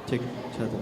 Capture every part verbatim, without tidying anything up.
Cek, satu.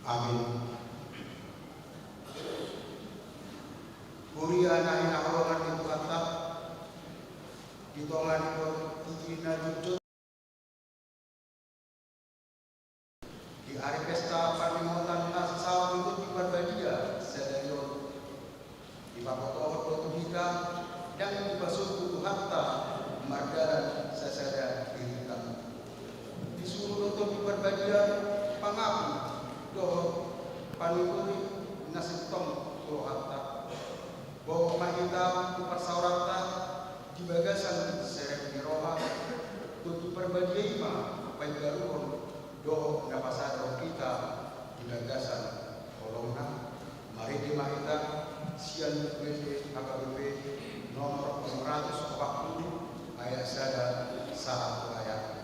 Amin. Huria na hinaholongan ni Tuhanta, di tonga ni portibi na jotjot, di ari pesta panimotan na saut ni Tondi Parbadia sadari on, dipabotohon do tu hita, ndang dipasombu Tuhanta mardalan sasada dirinta. Disuru do Tondi Parbadia pangaku dohot panuturi na sintong tu rohanta. Bohong ma hita tu parsaoranta di bagasan serep ni roha, Tondi Parbadia i ma paimbaruhon dohot na pasadahon hita di bagasan holongna. Marende ma hita sian Buku Ende H K B P nomor onom ratus opat pulu, ayat sada sahat tu ayat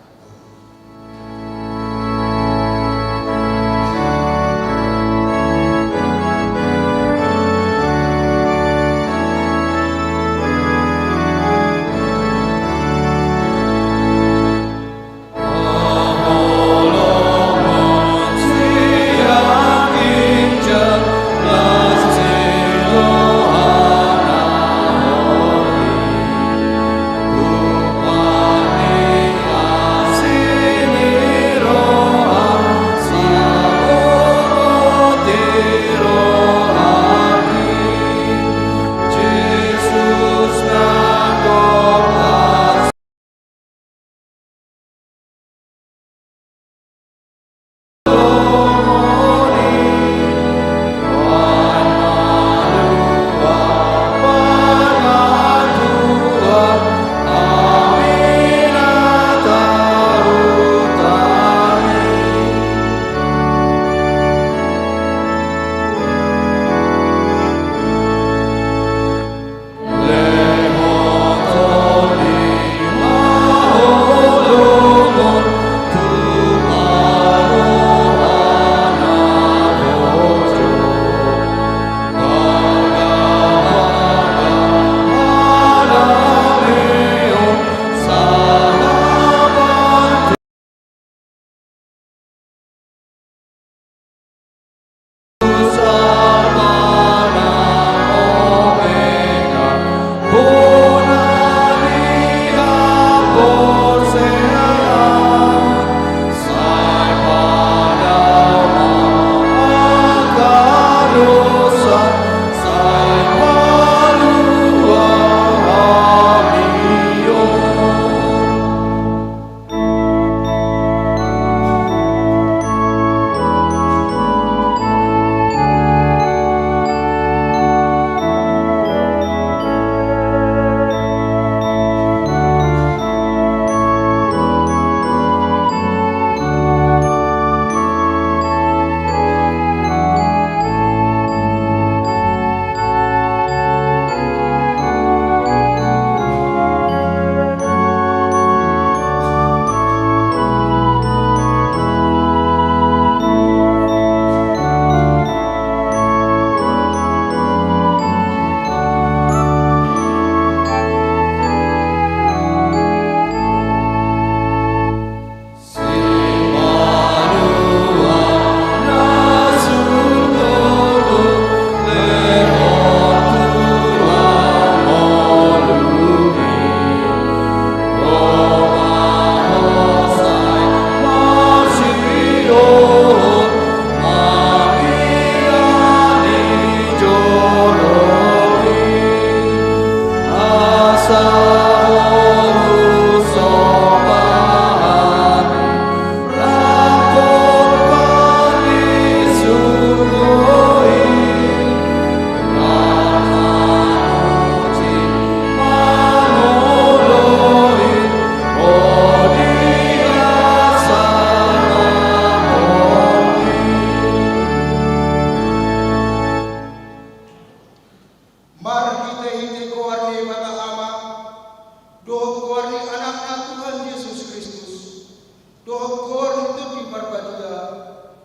Dohot goar ni Tondi Parbadia,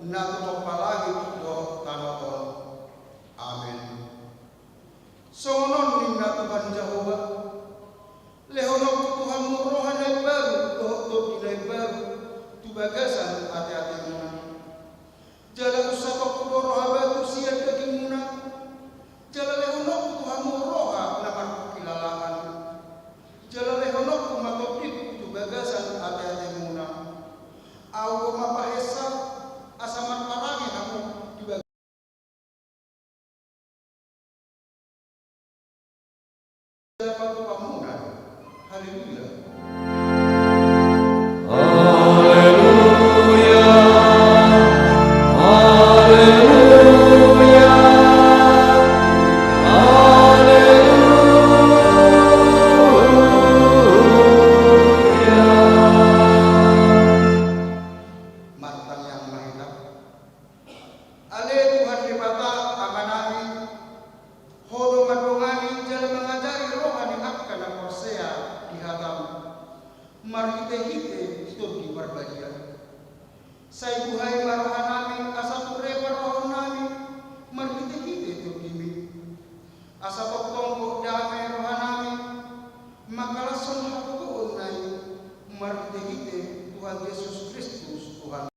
na totop langit dohot tano on. Amen. Songon on ninna Tuhan Jahowa: Lehononku tu hamu roha na imbaru dohot tondi na imbaru tu bagasan ateatemuna. Jala unsatongku do roha batu sian dagingmuna. Jala lehononku tu hamu roha na marpangkilalaan. Jala lehononku ma tondingku tu bagasan ateatemuna. Ahu do mampahensa asa marparange hamu di bagasan Haleluya. Haleluya. Haleluya. Haleluya. Martangiang ma hita. Ale Tuhan Debata, Amanami, Ho do mandongani jala mangajari roha ni angka na porsea di hataM marhitehite Tondi Parbadia. Sai buhai ma rohanami asa ture parrohaonnami marhitehite TondiMi. Asa tongtong gok dame rohanami mangkalashon hagogoonna i marhitehite Tuhan Jesus Kristus Tuhan.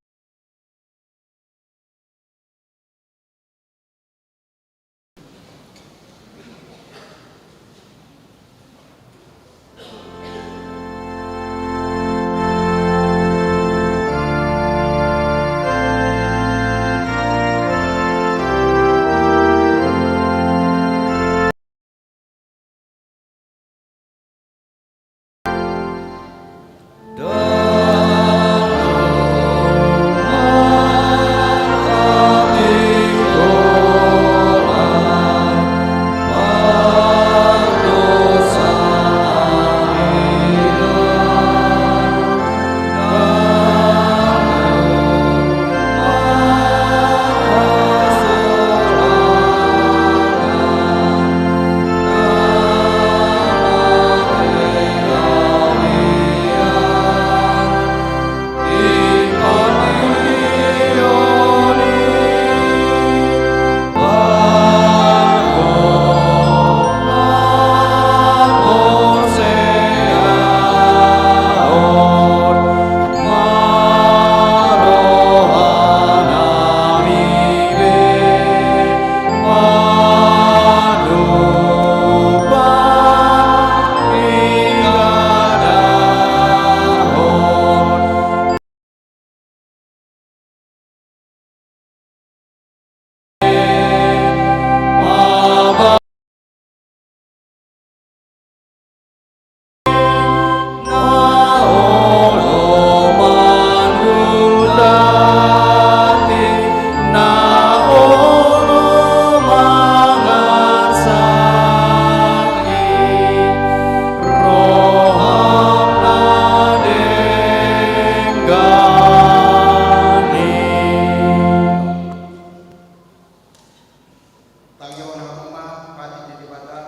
Tangihon hamu ma patik ni Debata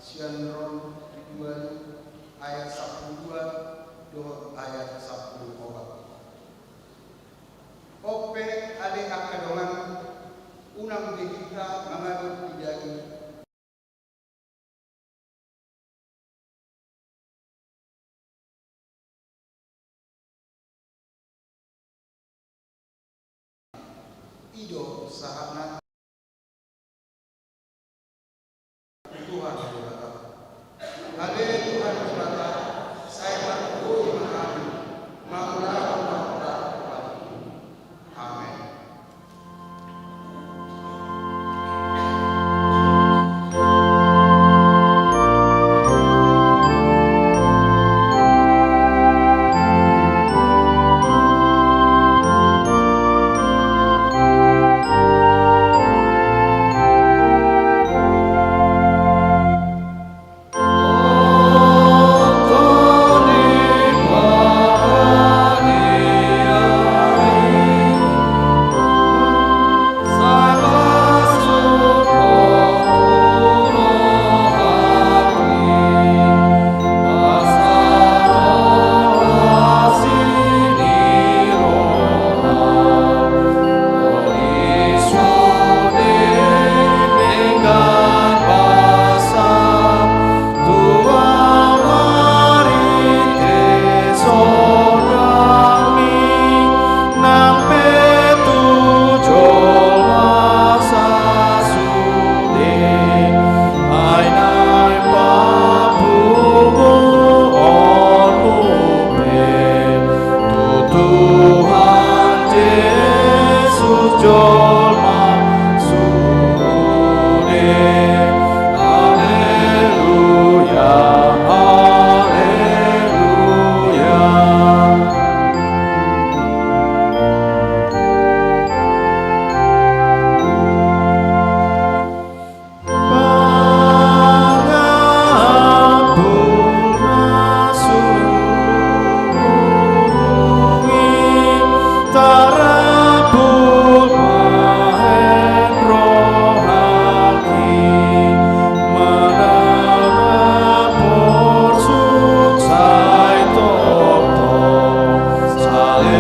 sian Rom bindu walu ayat sampulu dua dohot ayat sampulu opat. On pe ale angka dongan, unang be hita mangadopi daging. I do sahatna. Tuhan Debata. Ale Tuhan Debata, sai margohi ma hami mangulahon na hurang. Amen. Tuhan Jesus jolma sude. Haleluya, haleluya.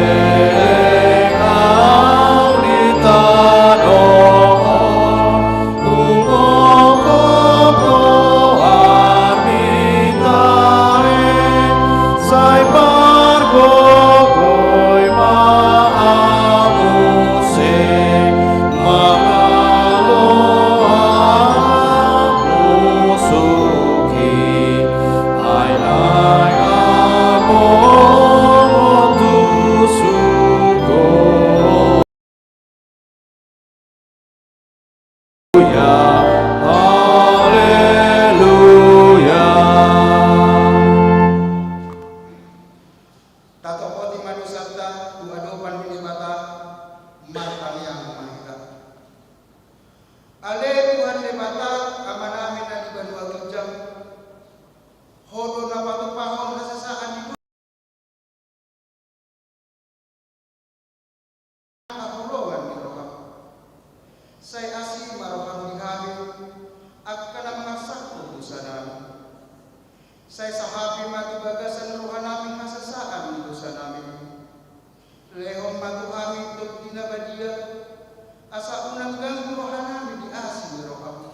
Saleleng au di tano on, tumogop do armita i, sai pargogoi ma hamu muse, mangalo hamu suhi. Ai naeng among tu surgo. Haleluya. Tatopoti ma dosanta tu adopan ni Debata, martangiang ma hita. Ale Tuhan Debata, Amanami na di banua ginjang, Ho do na patupahon hasesaan di haholongan ni roham. Sai asi ma roham di hami, angka na mangasahon dosanami. Sai sahapi ma tu bagasan rohanami hasesaan ni dosanami. Lehon ma tu hami Tondi na Badia, asa unang ganggu rohanami di asi ni roham.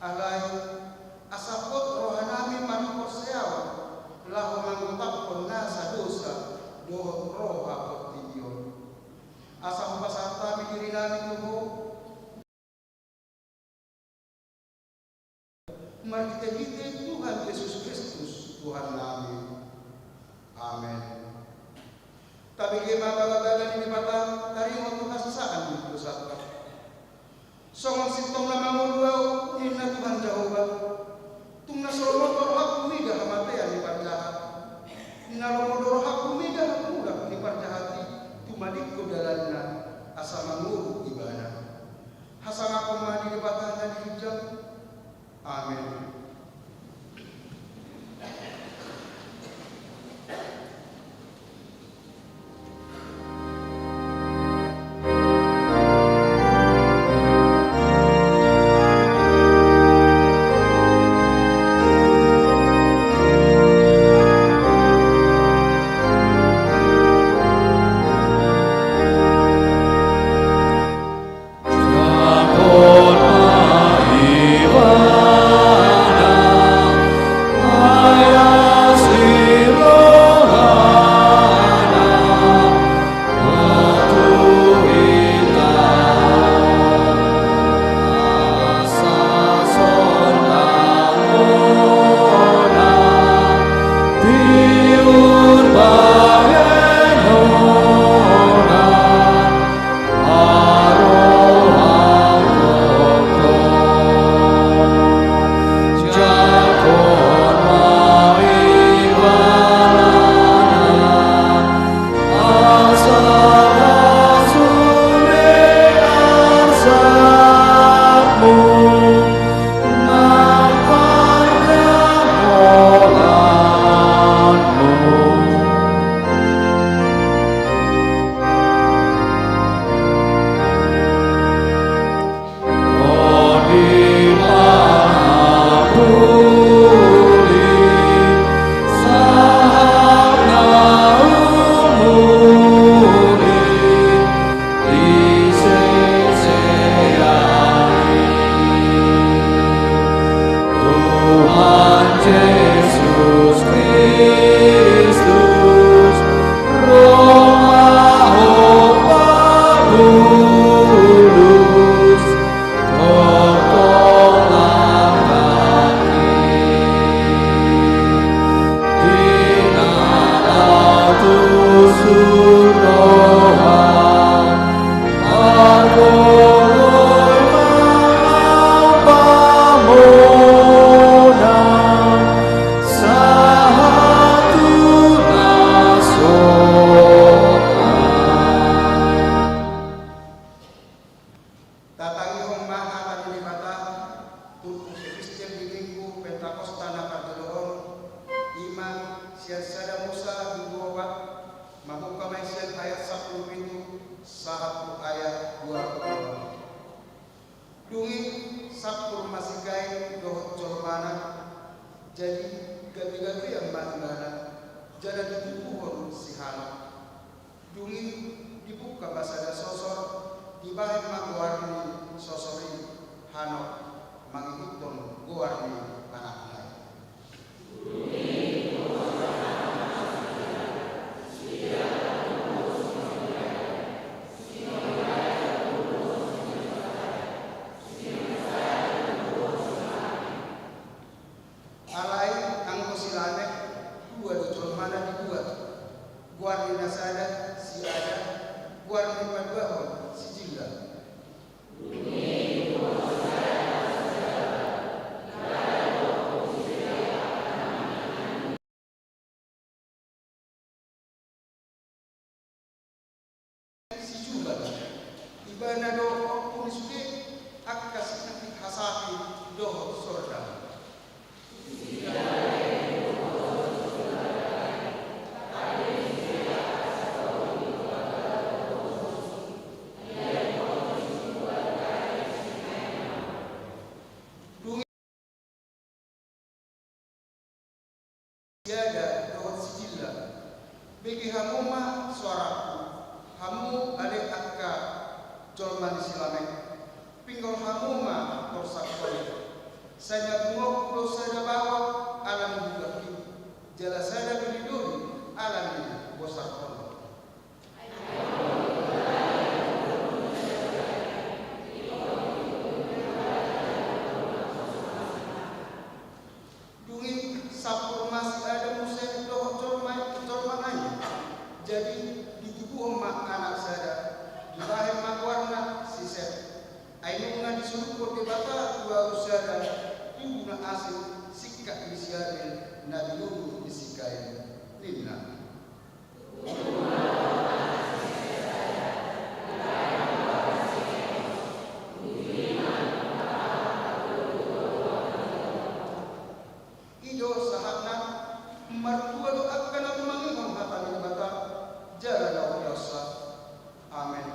Alai, asa hot rohanami marhaporseaon, laho mangotaphon nasa dosa dohot roha portibi on. Asa hupasahat hami dirinami tu Ho, marhitehite Tuhan Jesus Kristus, Tuhannami. Amen. Tabege ma bagabaga ni Debata, taringot tu hasesaan ni dosanta. Songon sintong na mangolu ahu, ninna Tuhan Jahowa, tung na so lomo do rohangku mida hamatean ni parjahat. Na lomo do rohangku mida hamulak ni parjahat i, tumadingkon dalanna, asa mangolu ibana. Hasangapon ma di Debata na di ginjang. Amen. Sian ayat sampulu pitu sahat tu ayat dua pulu onom. Dung i sampur ma si Kain dohot jolmana, jadi gabe-gabean ma ibana, jala ditubuhon si Hanok. Dung i dibungka ma sada sosor, dibahen ma goar ni sosor i Hanok, mangihuthon goar ni anakna i. Alai anggo si Lamek, dua do jolmana dibuat. Goar ni na sada si Ada, goar ni paduahon si Jilla. Si Jubal, ibana do ompu ni sude angka si Upit Hasapi dohot Sorda. Dung i si Ada dohot si Jilla, bege hamu ma soarangku, hamu ale angka jolma ni si Lamek, pinggol hamu ma porsangkon. Sai nabungohon do sada baoa ala ni bugangki, jala sada doli-doli ala ni bosarhon. Dung i sampur ma si Ada muse dohot jolma, jolmana i. Jadi ditubuhon ma anak sada, dibahen ma goarna si Set. Ai nunga disolukhon Debata tu ahu sada tubu na asing singkat ni si Abel na dilulu ni si Kain, ninna. I do sahatna. Martua do angka na tumangihon hata ni Debata jala na ulaonsa. Amen.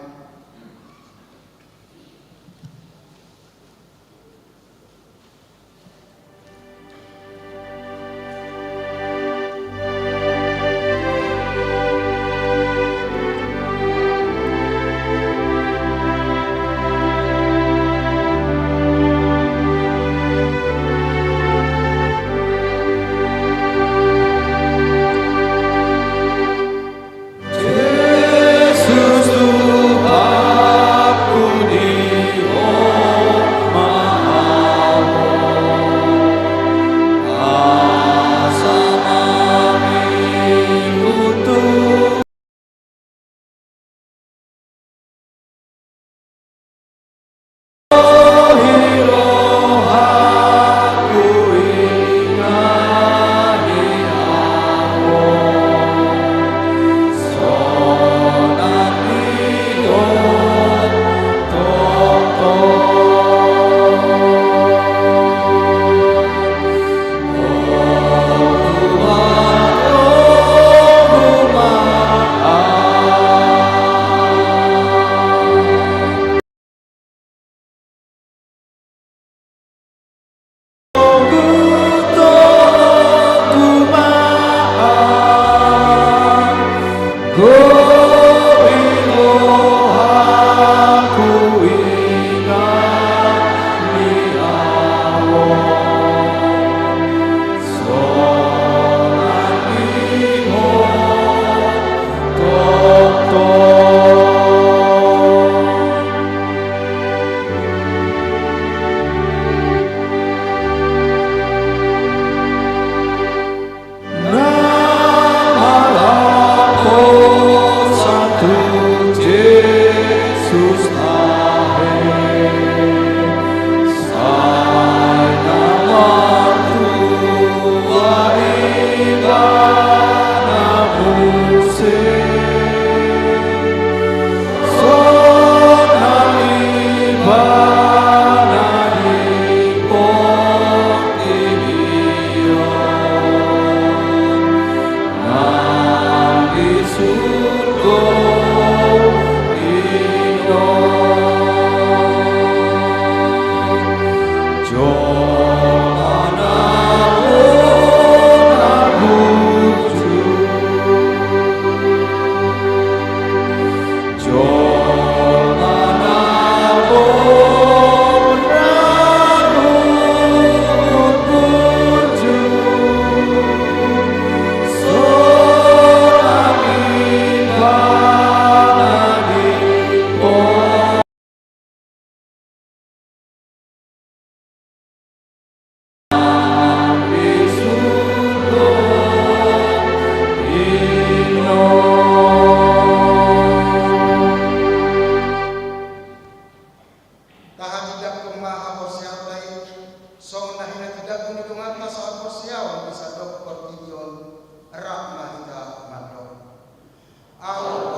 Tahatindangkon ma haporseaonta i, songon na hinatindangkon ni donganna sahaporseaon di sandok portibi on. Rap ma hita mandok. Ahu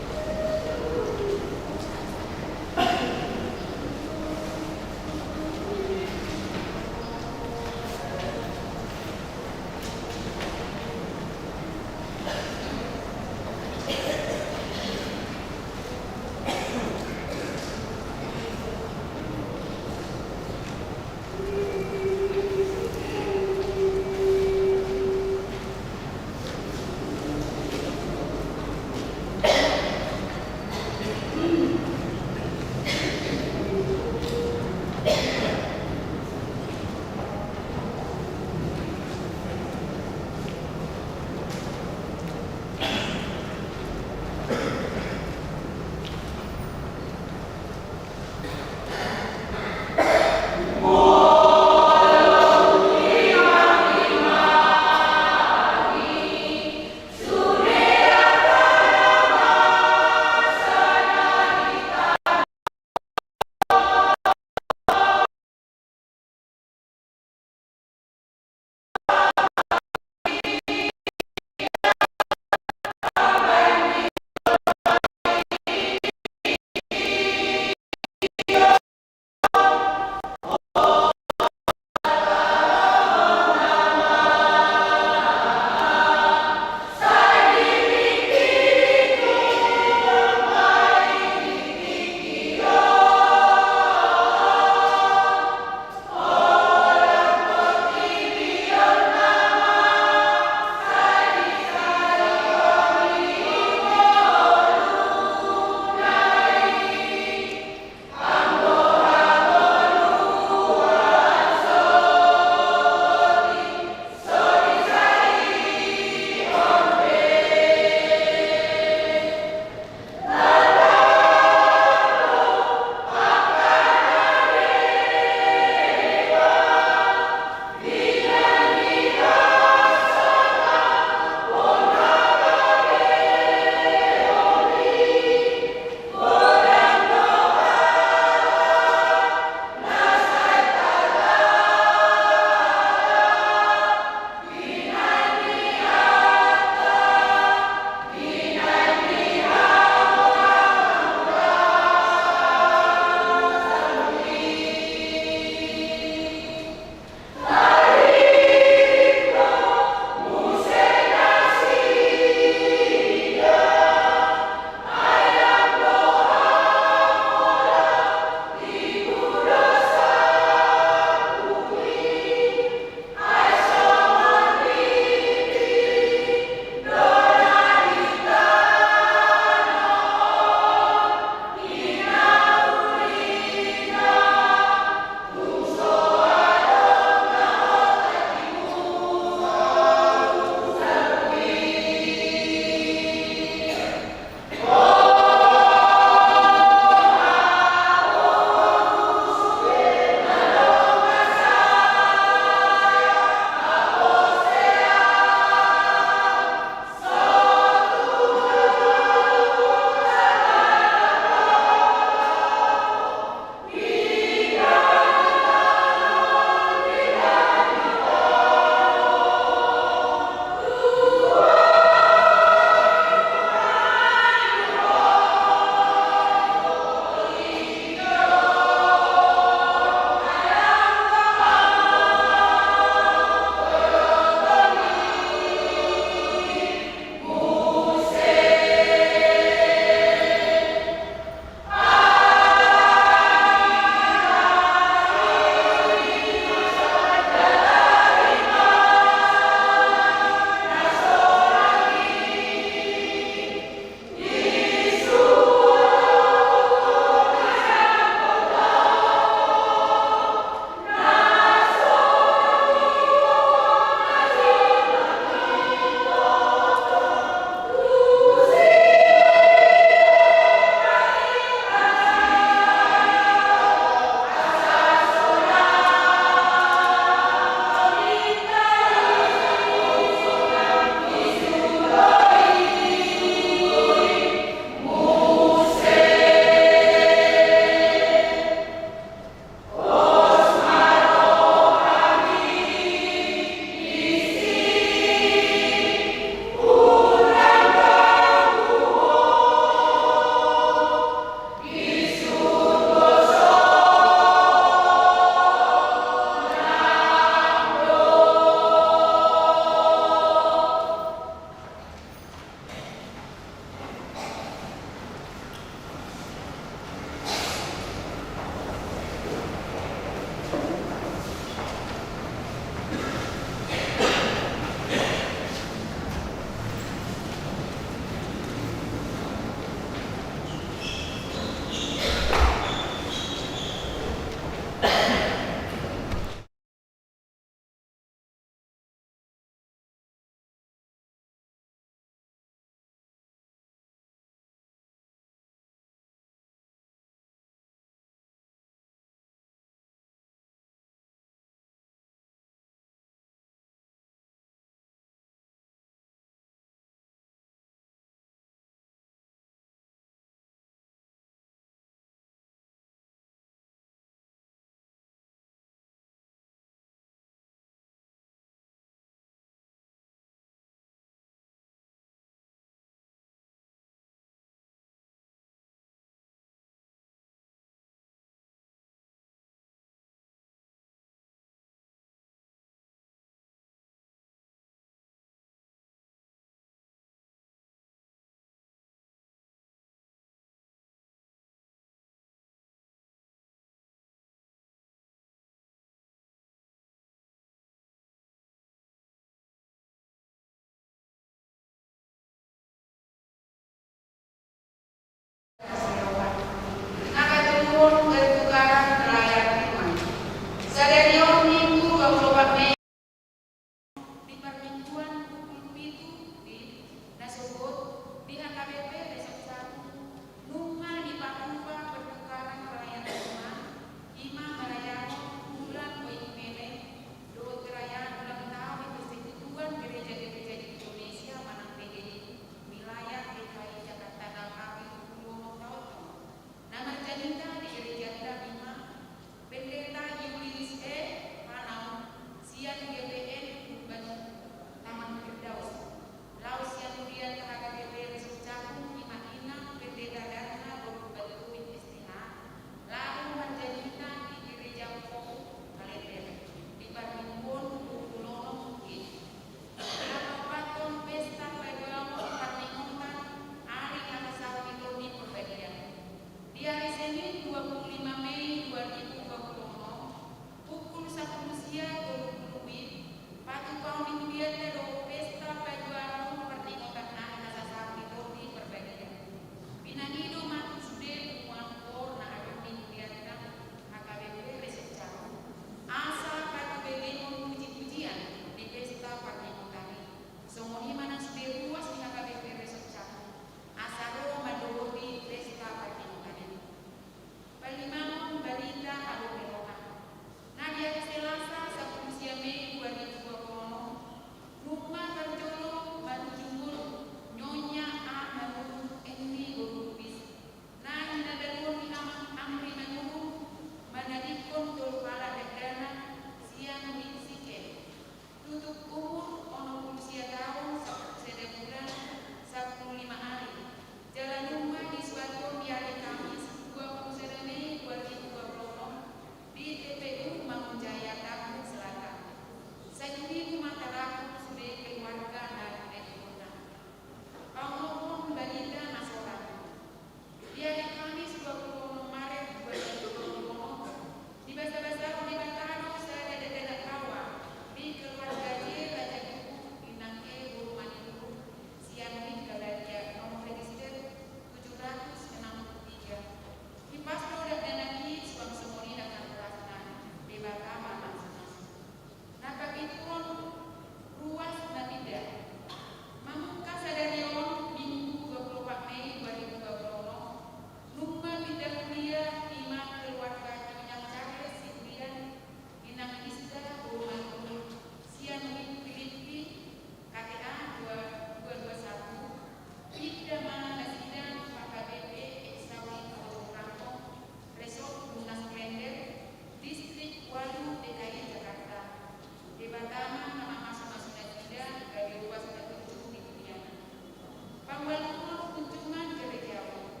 Pangulanghon kunjungan gerejawi.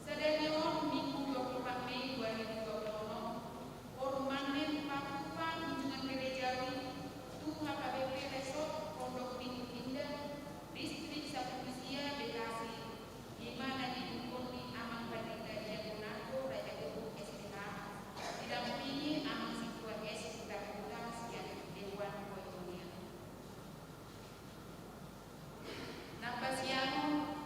Sadari on, Minggu dua puluh empat Mei dua ribu dua puluh enam, forum Mandem patupa kunjungan gerejawi tu H K B P Resort Pondok Minggu Indah, Distrik Satu Lucia, Bekasi, di mana diungkon ni Amang Pandita Diakonato Raja Gembong S P H, didampingi Amang Sintua S Hutahuta sian Dewan Koinonia. Nang pasiangon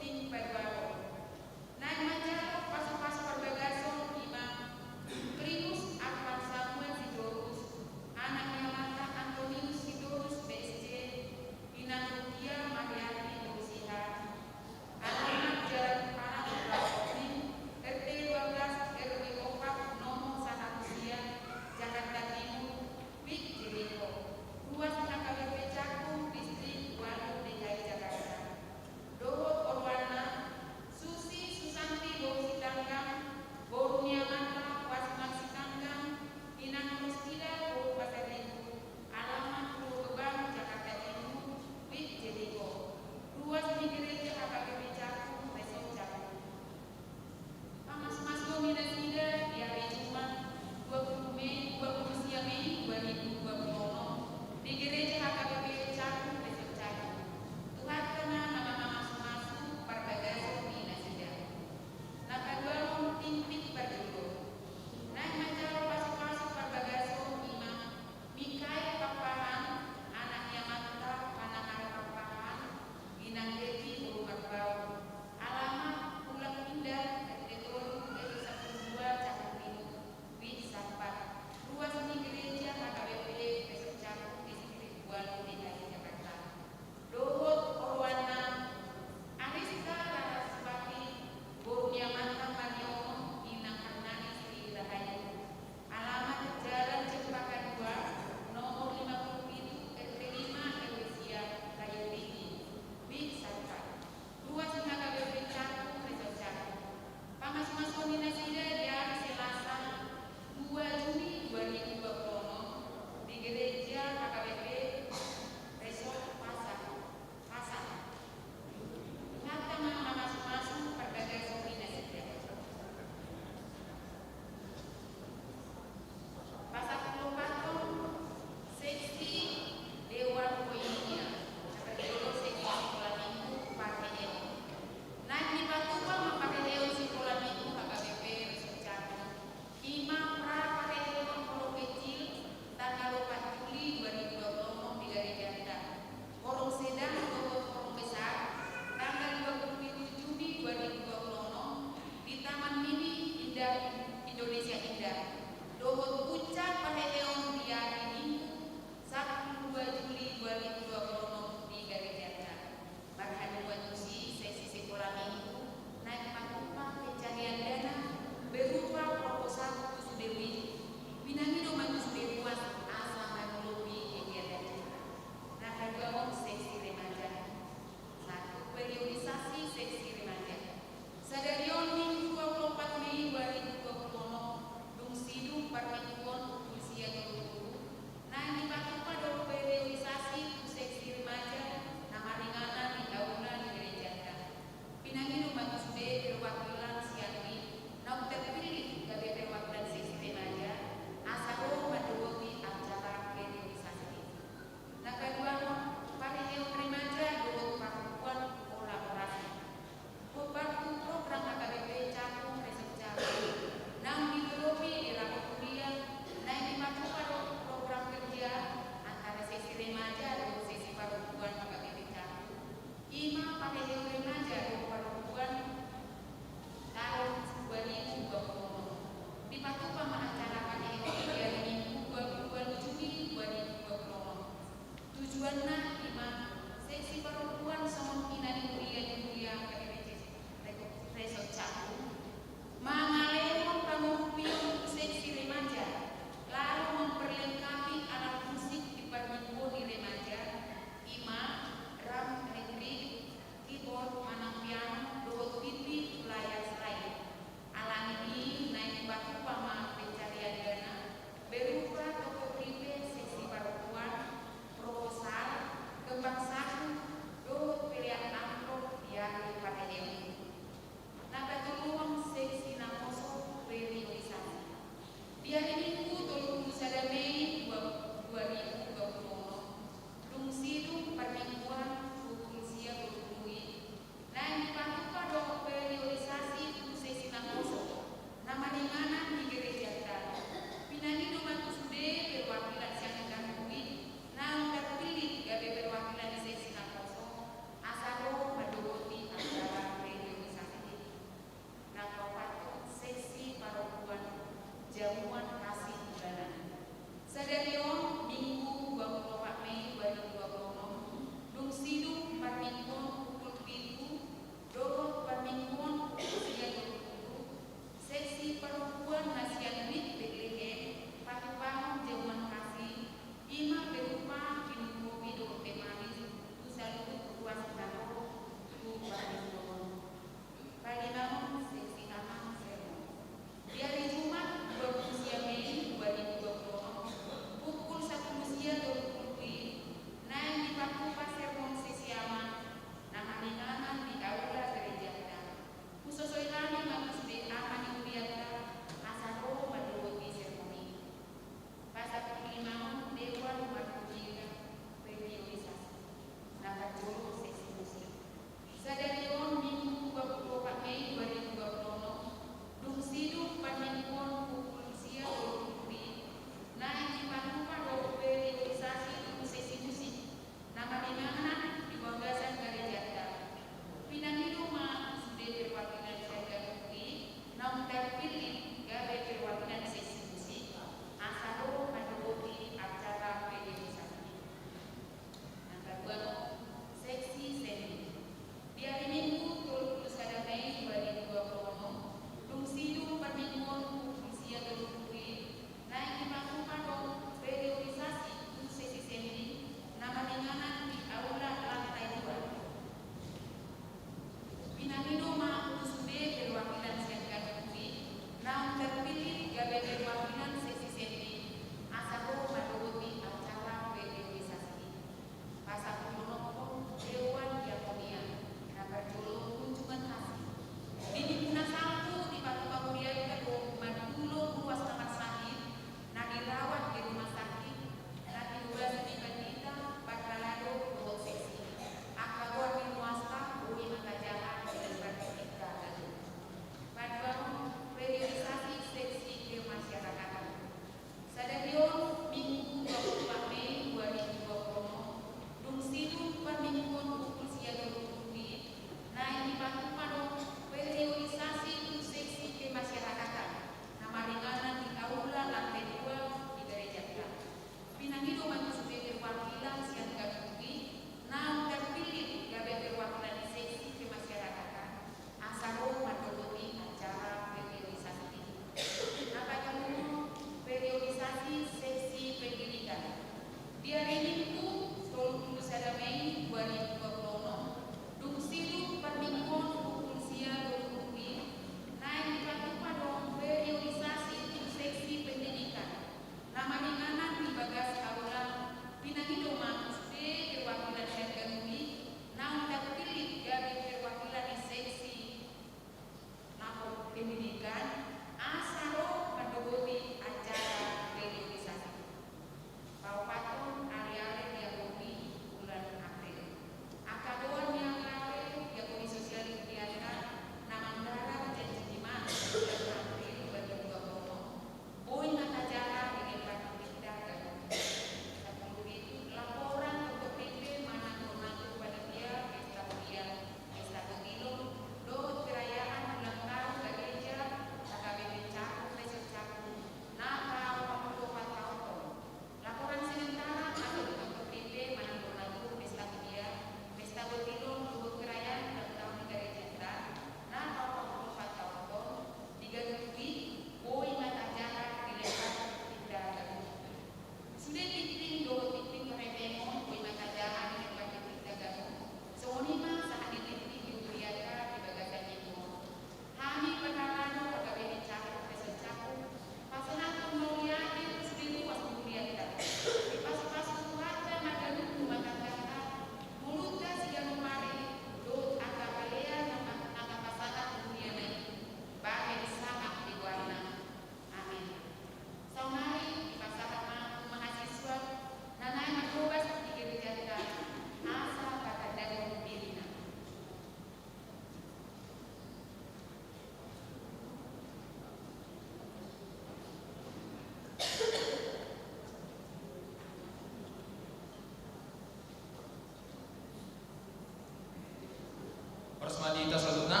Di hita saluhutna.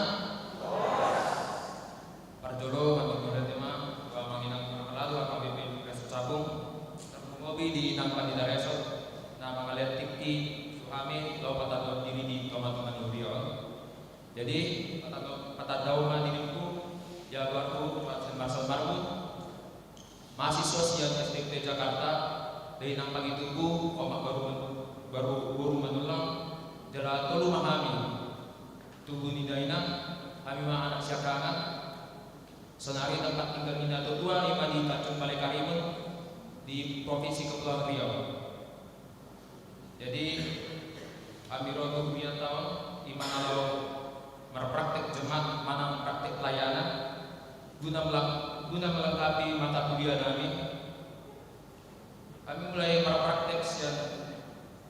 Parjolo, mauliate ma tu amang inang na marhaha, H K B P Resort Sapung, tarlumobi di inang panitia resort na mangalean tingki tu hami laho patandahon diri di tonga-tonga ni huria on. Jadi, patandahon, patandahon ma diringku, jago ahu, Johansen Marcel Marbun, mahasiswa sian S D U T Jakarta, dainang pangidoanku, omak boru, boru, boru Manullang, jala tolu ma hami. Tubu ni dainang, hami ma anak siangkangan. Saonari tempat tinggal ni natuatua i ma di Tanjung Balai Karimun, di Provinsi Kepulauan Riau. Jadi, hami ro tu huria on, i ma na laho marpraktek jemaat manang praktek pelayanan, guna meleng-, guna melengkapi mata kuliah nami. Hami mulai marpraktek sian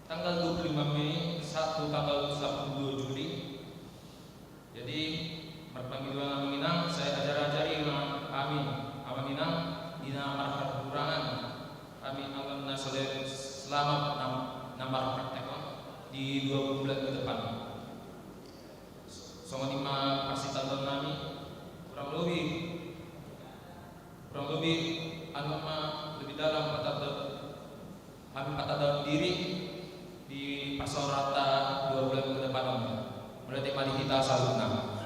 tanggal dua puluh lima Mei sahat tu tanggal sapuluh dua Juli. Jadi, marpangidoan amang inang, sai ajar-ajari ma hami, amang inang, di na marhahurangan, hami angka na sel-, selama na, na marpraktek on di dua bulan ke depan. Songon i ma parsitandaon nami, kurang lobi, kurang lobi, anu ma lebih dalam patandahon, hami patandahon diri di parsaoranta dua bulan ke depan on. Berarti ma di hita saluhutna.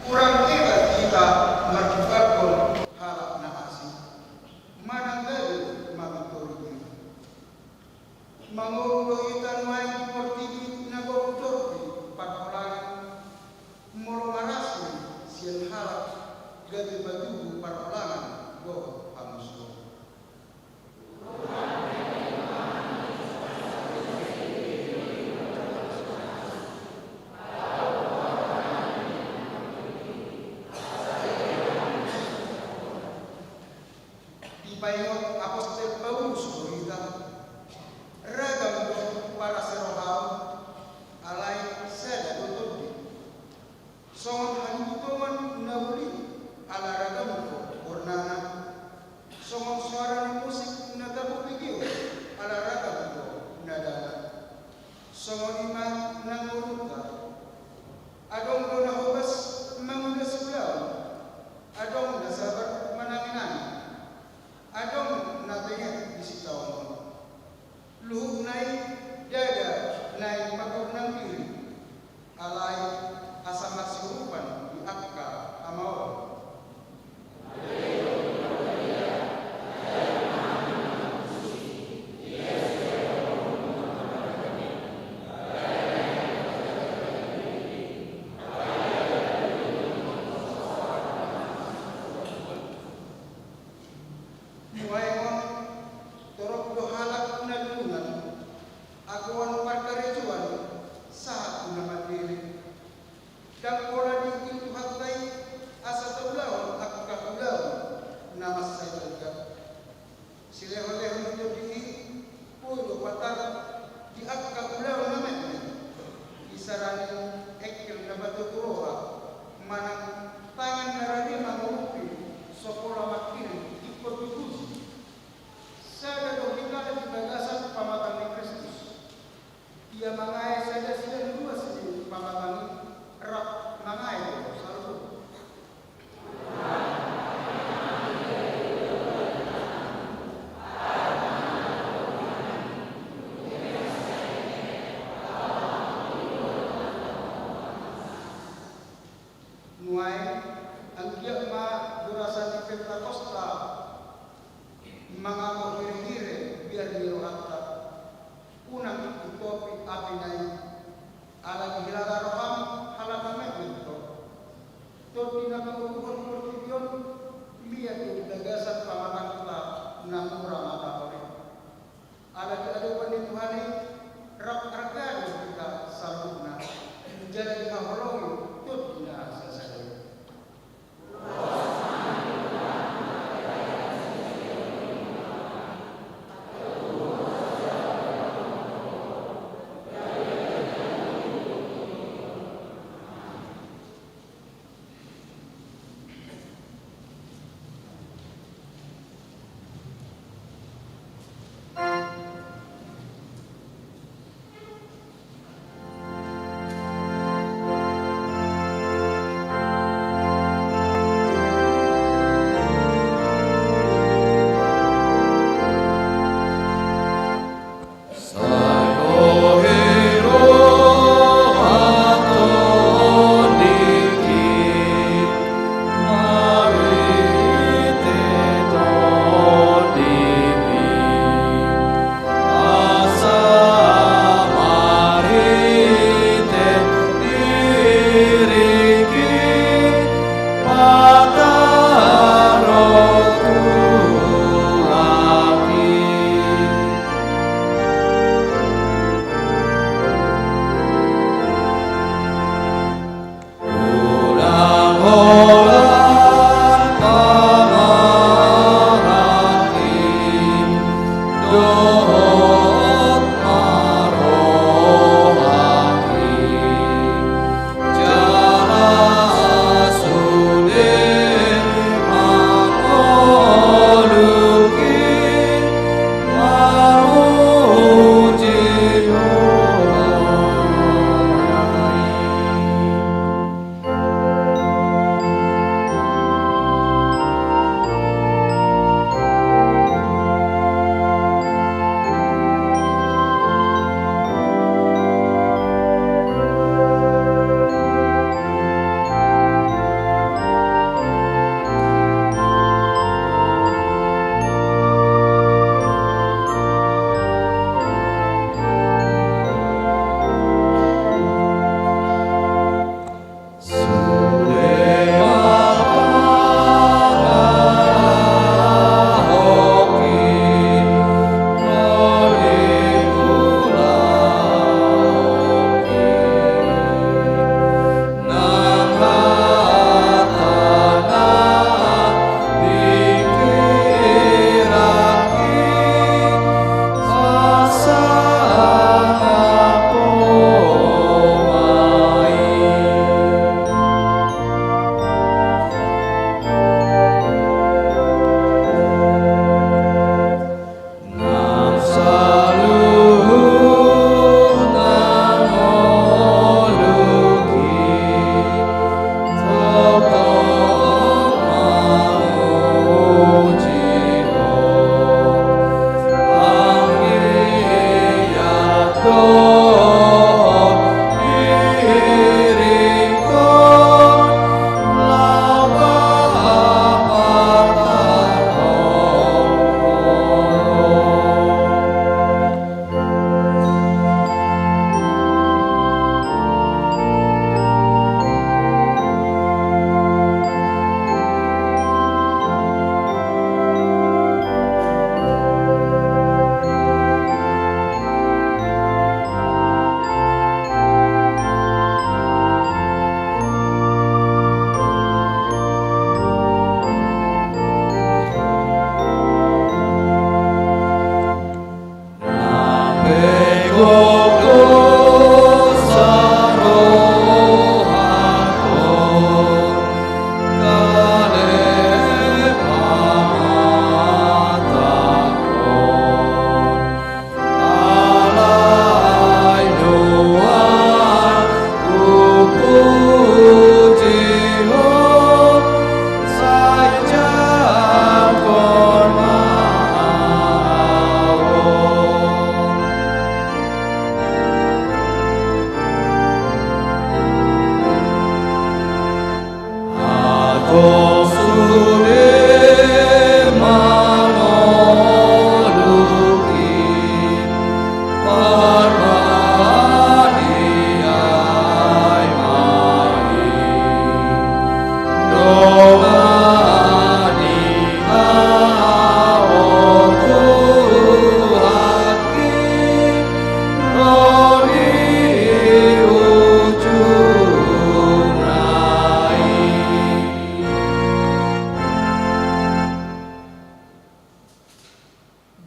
Hurang hebat hita marhitehon halak na asing manang gabe mangituri diri. Mangolu do hita nuaeng di portibi na gok torpi parholangan, molo marasing sian halak gabe patubu parholangan dohot pamusuon. Dipaingot apostel Paulus do hita, ragam do parasirohaon, alai sada do tondi. Songon halubitongan na uli ala ragam do warnana, songon soara ni musik na tabo pegeo ala ragam do nadana. Songon i ma nang ngolunta. Adong do na hobas mangulas ulaon, adong na sabar manangi-nangi, adong na benget di sitaonon. Luhutna i ndada naeng paturnang diri, alai asa marsiurupan di angka hamaolon. Nuaeng on, torop do halak na lulungan, agoan parkarejoan, sahat tu na mandele. Ndang pola diiring Tuhanta i asa taulahon angka ulaon na mansai tonga. Silehon-lehon ni tondi i, boi do patar di angka ulaon na metmet. Isarani engkel na patogu roha, manang tangan na rade mangurupi, so pola mangkirim ingkon tu puji. Sada do hita di bagasan pamatang ni Kristus. Ia mangae sada sian ruas ni pamatang i, rap mangae do saluhut. Nuaeng, anggiat ma di bagasan Pentakosta mangago hirehire biar ni rohanta. Unang diingkopi api na i, ala dihilala roham halak na metmet do. Tondi na pauluhon portibi on, liat do di bagasan pamatangta na mura matahori. Ala di adopan ni Tuhan i, rap arga do hita saluhutna, jala dihaholongi tondi na sasada i.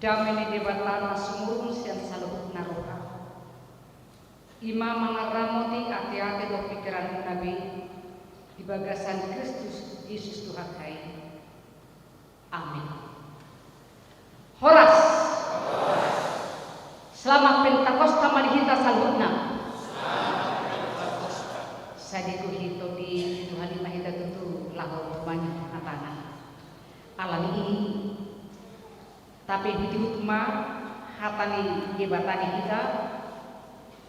Dame ni Debata na sumurung sian saluhut na roha, i ma mangaramoti ateate dohot pingkiranmuna be di bagasan Kristus Jesus Tuhanta i. Amin. Horas. Selamat Pentakosta ma di hita saluhutna. Sadihon hita di Tuhan i ma hita tutu laho manjou hatana. Alani i, tapaihutihut ma hata ni Debata di hita,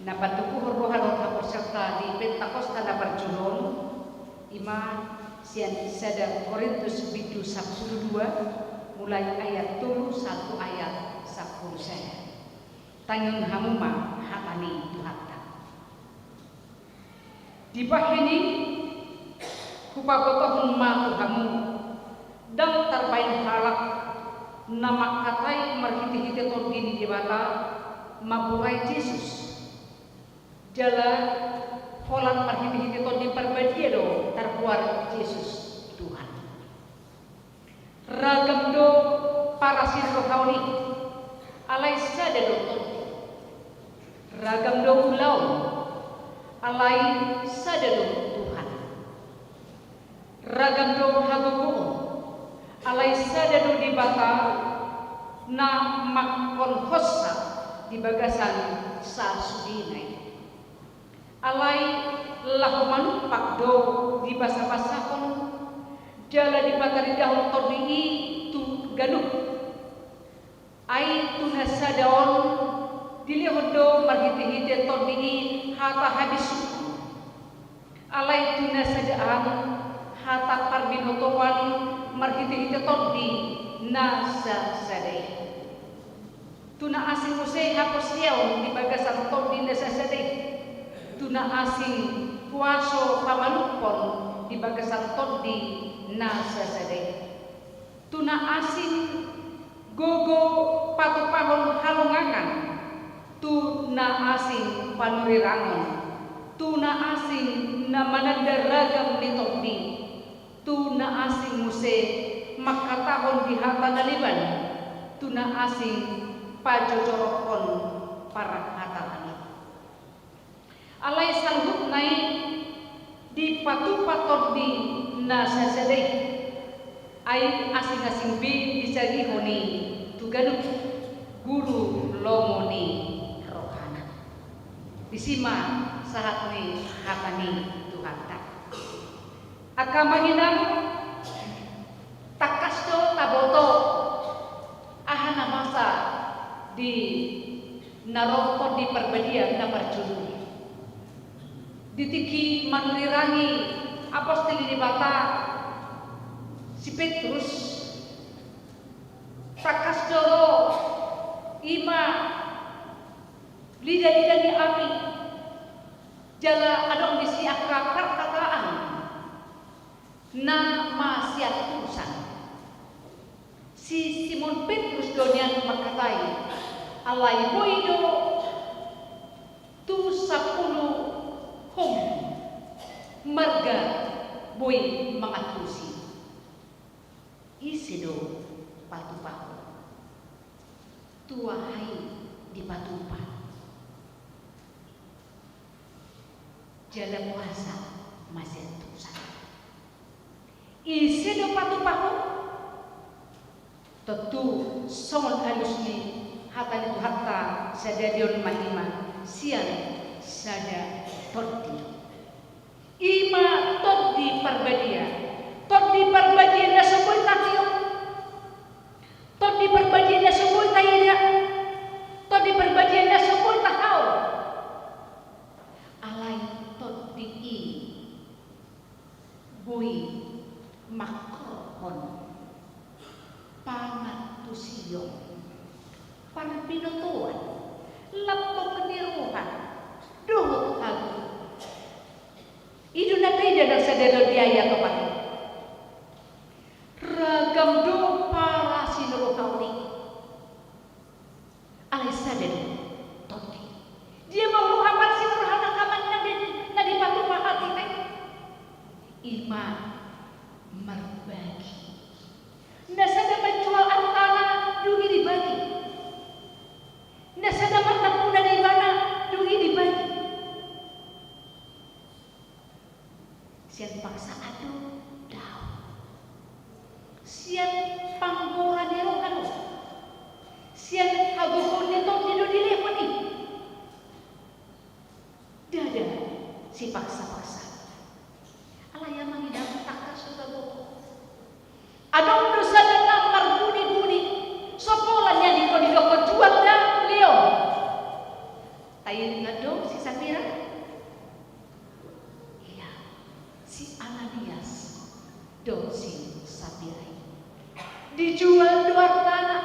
na patuduhon roha dohot haporseaonta di Pentakosta na parjolo on, i ma sian sada Korintus bindu sampulu dua, mulai ayat tolu sahat tu ayat sampulu sada. Tangihon hamu ma hata ni Tuhanta. Dibahen i, hupabotohon ma tu hamu, ndang tarbahen halak na mangkatai marhitehite Tondi ni Debata mamburai Jesus, jala holan marhitehite Tondi Parbadia do targoar Jesus Tuhan. Ragam do parasirohaon i, alai sada do Tondi. Ragam do ulaon, alai sada do Tuhan. Ragam do hagogoon, alai sada do Debata na mangkonhonsa di bagasan sasudena i. Alai laho manumpak do dibasabasahon jala dipatarindahon Tondi i tu ganup. Ai tu na sada on dilehon do marhitehite Tondi i hata habisuhon. Alai tu na sada an hata parbinotoan marhitehite Tondi na sasada i. Tu na asing muse haporseaon di bagasan Tondi na sasada i. Tu na asing kuaso pamalumhon di bagasan Tondi na sasada i. Tu na asing gogo patupahon halongangan. Tu na asing panurirangon. Tu na asing na mananda ragam ni Tondi. Tu na asing muse mangkatahon di hata na leban, tu na asing pajojorohon parhataon i. Alai saluhutna i dipatupa Tondi na sasada i, ai asing-asing be disarihon i tu ganup guru lomo ni rohana. Disi ma sahat ni hata ni Tuhanta. Angka amang inang, tangkas do taboto aha na masa di na ro Tondi Parbadia na parjolo i. Di tingki manurirangi apostel ni Debata si Petrus, tangkas do ro i ma lidalida ni api, jala adong disi angka parkataan na masiantusan. Si Simon Petrus do nian mangkatai, alai boi do tu sampulu hom marga boi mangantusi. Ise do patupahon? Tu aha i dipatupa? Jala puasa ma sian tusan. Ise do patupahon? Tontu songon alus ni hata ni Tuhanta sadari on ma i ma sian sada tondi. I ma Tondi Parbadia. Tondi Parbadia na so boi tatiop. Tondi Parbadia na so boi taida. Tondi Parbadia na so boi tahaol. Alai tondi i boi mangkorhon pangantusion, parbinotoan, lambok ni roha dohot hagogoon. I do na taida nang sadari on di ayat opat i. Ragam do parasi ni roha on i. Alai sada do tondi. Dia ma roha parasi ni roha na haman na di, na dipatupa hatiha i? I ma marbagi. Na sada manjual artana dung i dibagi. Na sada marnampunan ibana dung i dibagi. Sian paksaan do? Daong. Sian panggora ni roha do? Sian hagogoon ni tondi do dilehon i? Ndada sipaksapaksa. Alai amang inang, tangkas do taboto. Adong do sada na marbunibuni, so pola nian ingkon didokkon jual da, lehon. Taingot do si Sapira? Ia, si Ananias dohot si Sapira i. Dijual do artana,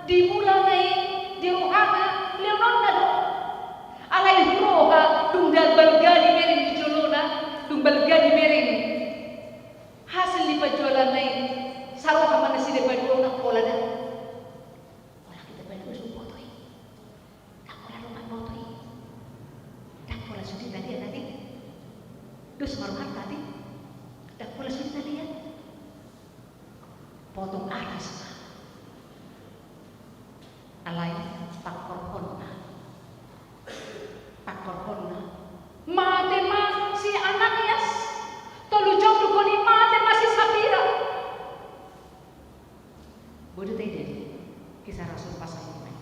di mulana i, di rohana, lehononna do. Alai roha dung ndang balga dibereng di jolona, dung balga dibereng hasil ni panjualanna i, saroha ma nasida paduahon, ndang pola da. Pola hita paduahon boto i. Ndang pola rumah boto i. Ndang pola sude taliat ate. Dos ma rohanta ate. Ndang pola sude taliat. Potong aras ma. Alai pangkorhonna. Pangkorhonna. Mate ma si Ananias. Tolu jam dung i mate ma si Sapira. Boi do taida di kisah Rasul pasal lima i.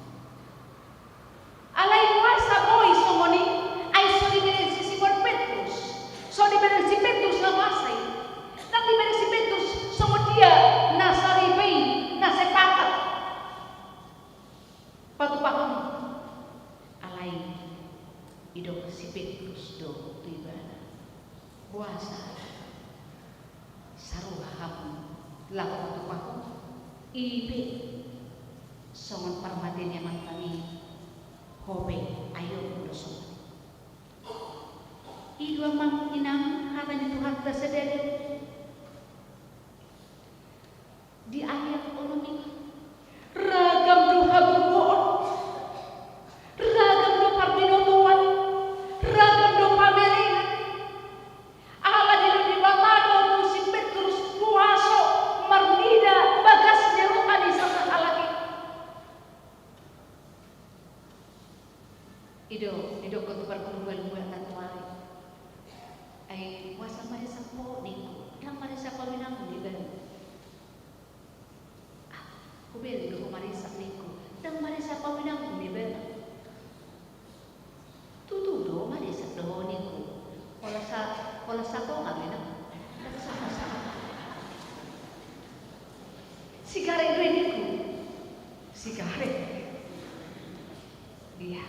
Alai boasa boi songon i? Ai so dibereng si Simon Petrus. So dibereng si Petrus na boasa i. Ndang dibereng si Petrus songon dia na saripe i, na sepakat patupahon. Alai didok si Petrus do tu ibana, boasa saroha hamu laho patupahon? I pe songon parmate ni amanta i, ho pe ahu do songon i. I do amang inang hata ni Tuhanta sadari on. Di ayat onom i, ragam do hagogoon, ragam do parbinotoan, ragam do pamerengan. Ala dilehon Debata do tu si Petrus huaso marnida bagas ni roha ni sasahalak i. I do didokkon tu parguru-guru na tuari. Ai boasa maresak ho ningku, ndang maresak ho inang, dibaen. Ah, hubereng do ho maresak ningku, ndang maresak ho inang, dibaen. Tutu do maresak do ho ningku. Holan sa, holan satonga do inang. Ndang satonga. Sigaret do i ningku. Sigaret. Ia.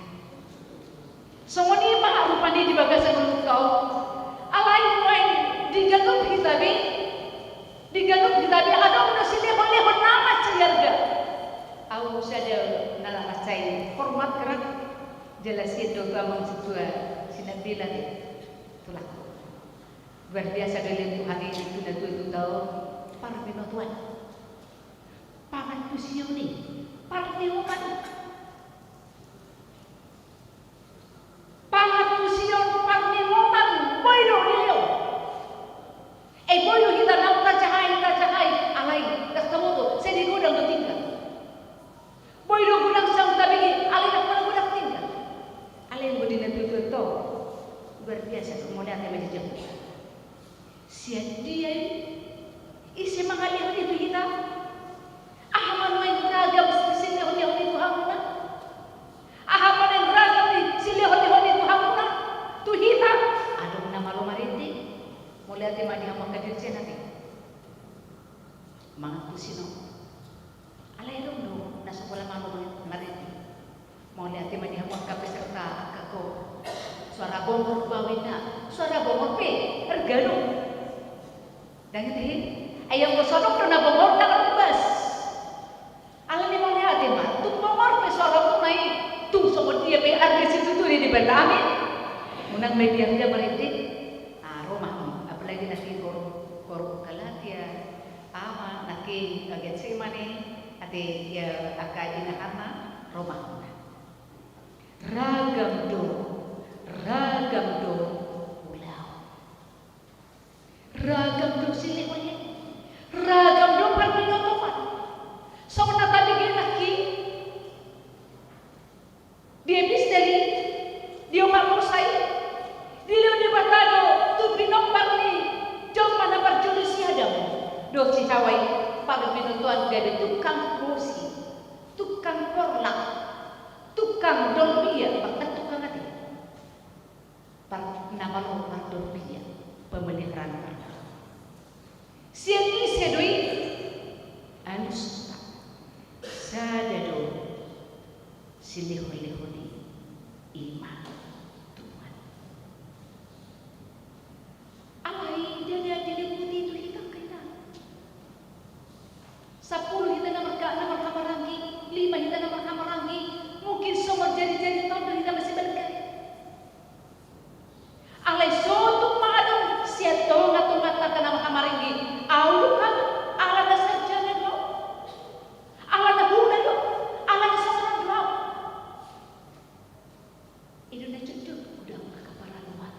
Songon i ma rupani di bagasan ngolunta on. Alai nuaeng di ganup hita be, di ganup hita be adong do silehon-lehon na mansai arga. Ahu sada na mansai hormat, kerak, jala sian do tu amang sintua sinambela be. Tulangku. Luar biasa do lehon Tuhan i tu natua-tua on, parbinotoan. Pangantusion i, parningotan. Pangantusion, parningotan, boi do dilehon. Eh, boi do hita naung tajahai, tajahai, alai ndang taboto, sai godang do tinggal. Boi do godang saung tabege, alai ndang pola godang tinggal. Alai anggo di natua-tua on, luar biasa do mauliate Nah, suara bongor pe erga do. Ndang i tahe. Ai anggo songon do na bongor ndang rumbas. Alani mauliate ma, tung bongor pe suara tu mai, tung songon dia pe arga situtu ni Debata, amin. Unang ma biar dia marende. Ah, ro ma, apalagi na tingkor, kor Galatia, ama, na ke, Getsemane, ate, ia, angka inahanna, ro ma. Ragam do, ragam do ulaon. Ragam do silehonlehon. Ragam do parbinotoan. Songon na tabege nangkin di episteri, di opat Musa i, dilehon Debata do tu pinomparna jolma na parjolo si Adam dohot si Hawa i, parbinotoan gabe tukang bosi, tukang porlak, tukang dorbia, bahkan tukang ate. Par-, na malo mardorbia, pemeliharaan harta. Sian ise do i? Alusta. Sada do silehonlehon i, i ma Tuhan. Alai ndada dilehon i tu hita, hita. Sampulu hita na marka-, na marhahamaranggi, lima hita na marhahamaranggi, mungkin songon jarijari tonga do hita masibalik. Alai sotung ma adong sian tongatonganta angka na marhahamaranggi, au do kan, ala na sarjana do, ala na hula do, ala na songon on do au. I do na jotjot godang angka paraloan,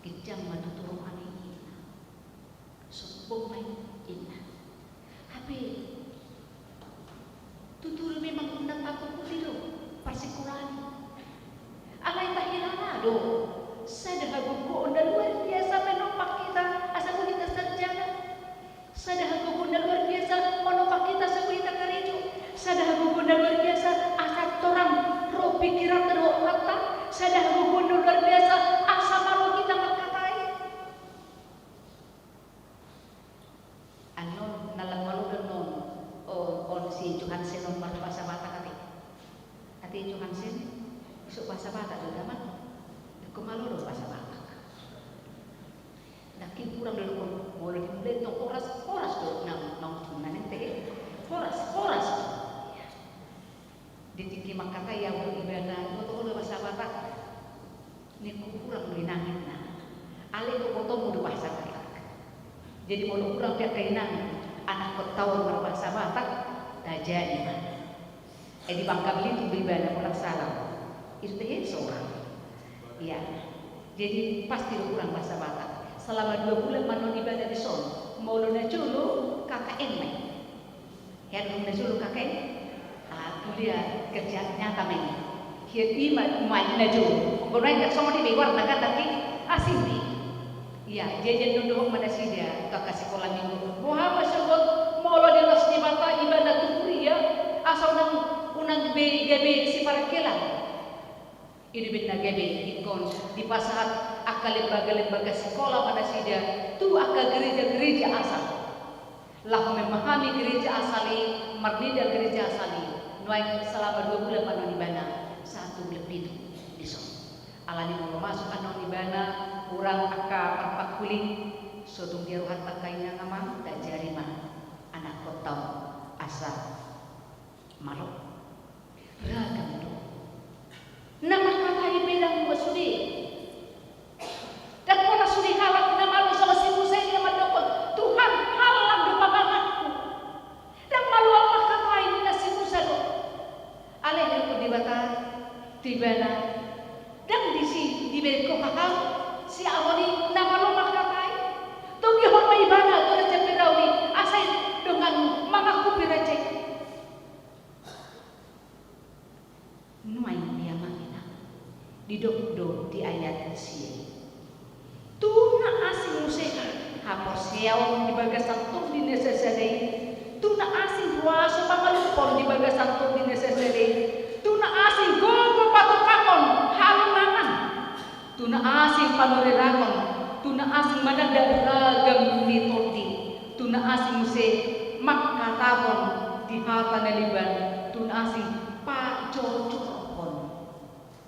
ginjang ma tutu rohana, ninna. Sombong ma i, ninna. Hape tutu do memang unang takuti do parsikolaan i. Alai tahilala do sada hagogoon na luar biasa manompak hita asa boi hita sarjana. Sada hagogoon na luar biasa manompak hita asa boi hita karejo. Sada hagogoon na luar biasa asa torang ro pingkiranta dohot rohanta. Sada hagogoon na luar biasa asa malo hita mangkatai. Annon na lang malo do annon, o, on si Johansen on marbahasa Batak ate. Ate Johansen, isuk bahasa Batak do da, Amang? Ingkon malo do bahasa Batak. Nangkin hurang do didok on, molo dimulai tong horas, horas do, nang, nang, nang, nang, horas, horas. Di tingki mangkatai au dohot ibana, boto ho do bahasa Batak? Ningku hurang do inang, ninna. Alai do botomu do bahasa Batak. Jadi molo hurang pe angka inang, anakkonta on marbahasa Batak, tajadi ma. Eh, di Bangka Belitung do ibana, molo ndang salah. I do tahe, so hurang. Iya. Jadi pasti do hurang bahasa Batak. Selama dua bulan ma annon ibana dison. Molo na jolo K K N ma i. Hea do na jolo K K N, ah, kuliah kerja nyata ma i. Hea i ma, ma i na jolo. Anggo nuaeng ndang songon i be goarna kan, ndang i asing be. Iya, jadi annon dohot ma nasida tu angka sikola minggu. Boha ma songon molo diados Debata ibana tu huria, asa unang, unang be gabe siparangkelan. I do umbahen na gabe ingkon dipasahat angka lembaga-lembaga sikola ma nasida tu angka gereja-gereja asal. Laho memahami gereja asal i, marnida gereja asal i, nuaeng selama dua bulan ma annon ibana, sahat tu bulan pitu dison. Alani molo masuk annon ibana, hurang angka marpangkuling, so tung dia rohanta angka inang, Amang, tajadi ma anakkonta on asa malo. Ragam do. Na mangkatai pe ndang masude. Ndang pola sude halak na malo songon si Musa i na mandok, Tuhan, hallang do pamanganku. Ndang malo au mangkatai, ninna si Musa do. Alai didok Debata tu ibana, ndang disi dibereng ho hahang siamun i na malo mangkatai. Togihon ma ibana tu raja Firaun i, asa i dongan mangakupi raja i. Nuaeng pe, Amang, inang, didok do di ayat sia i. Tung na asing muse haporseaon di bagasan tondi na sasada i. Tung na asing huaso pangalumpon di bagasan tondi na sasada i. Tung na asing gogo patukangon halongangan. Tung na asing panurirang on, tung na asing mananda ragam ni tondi, tung na asing muse mangkatahon di hata na limban, tung na asing pajojorhon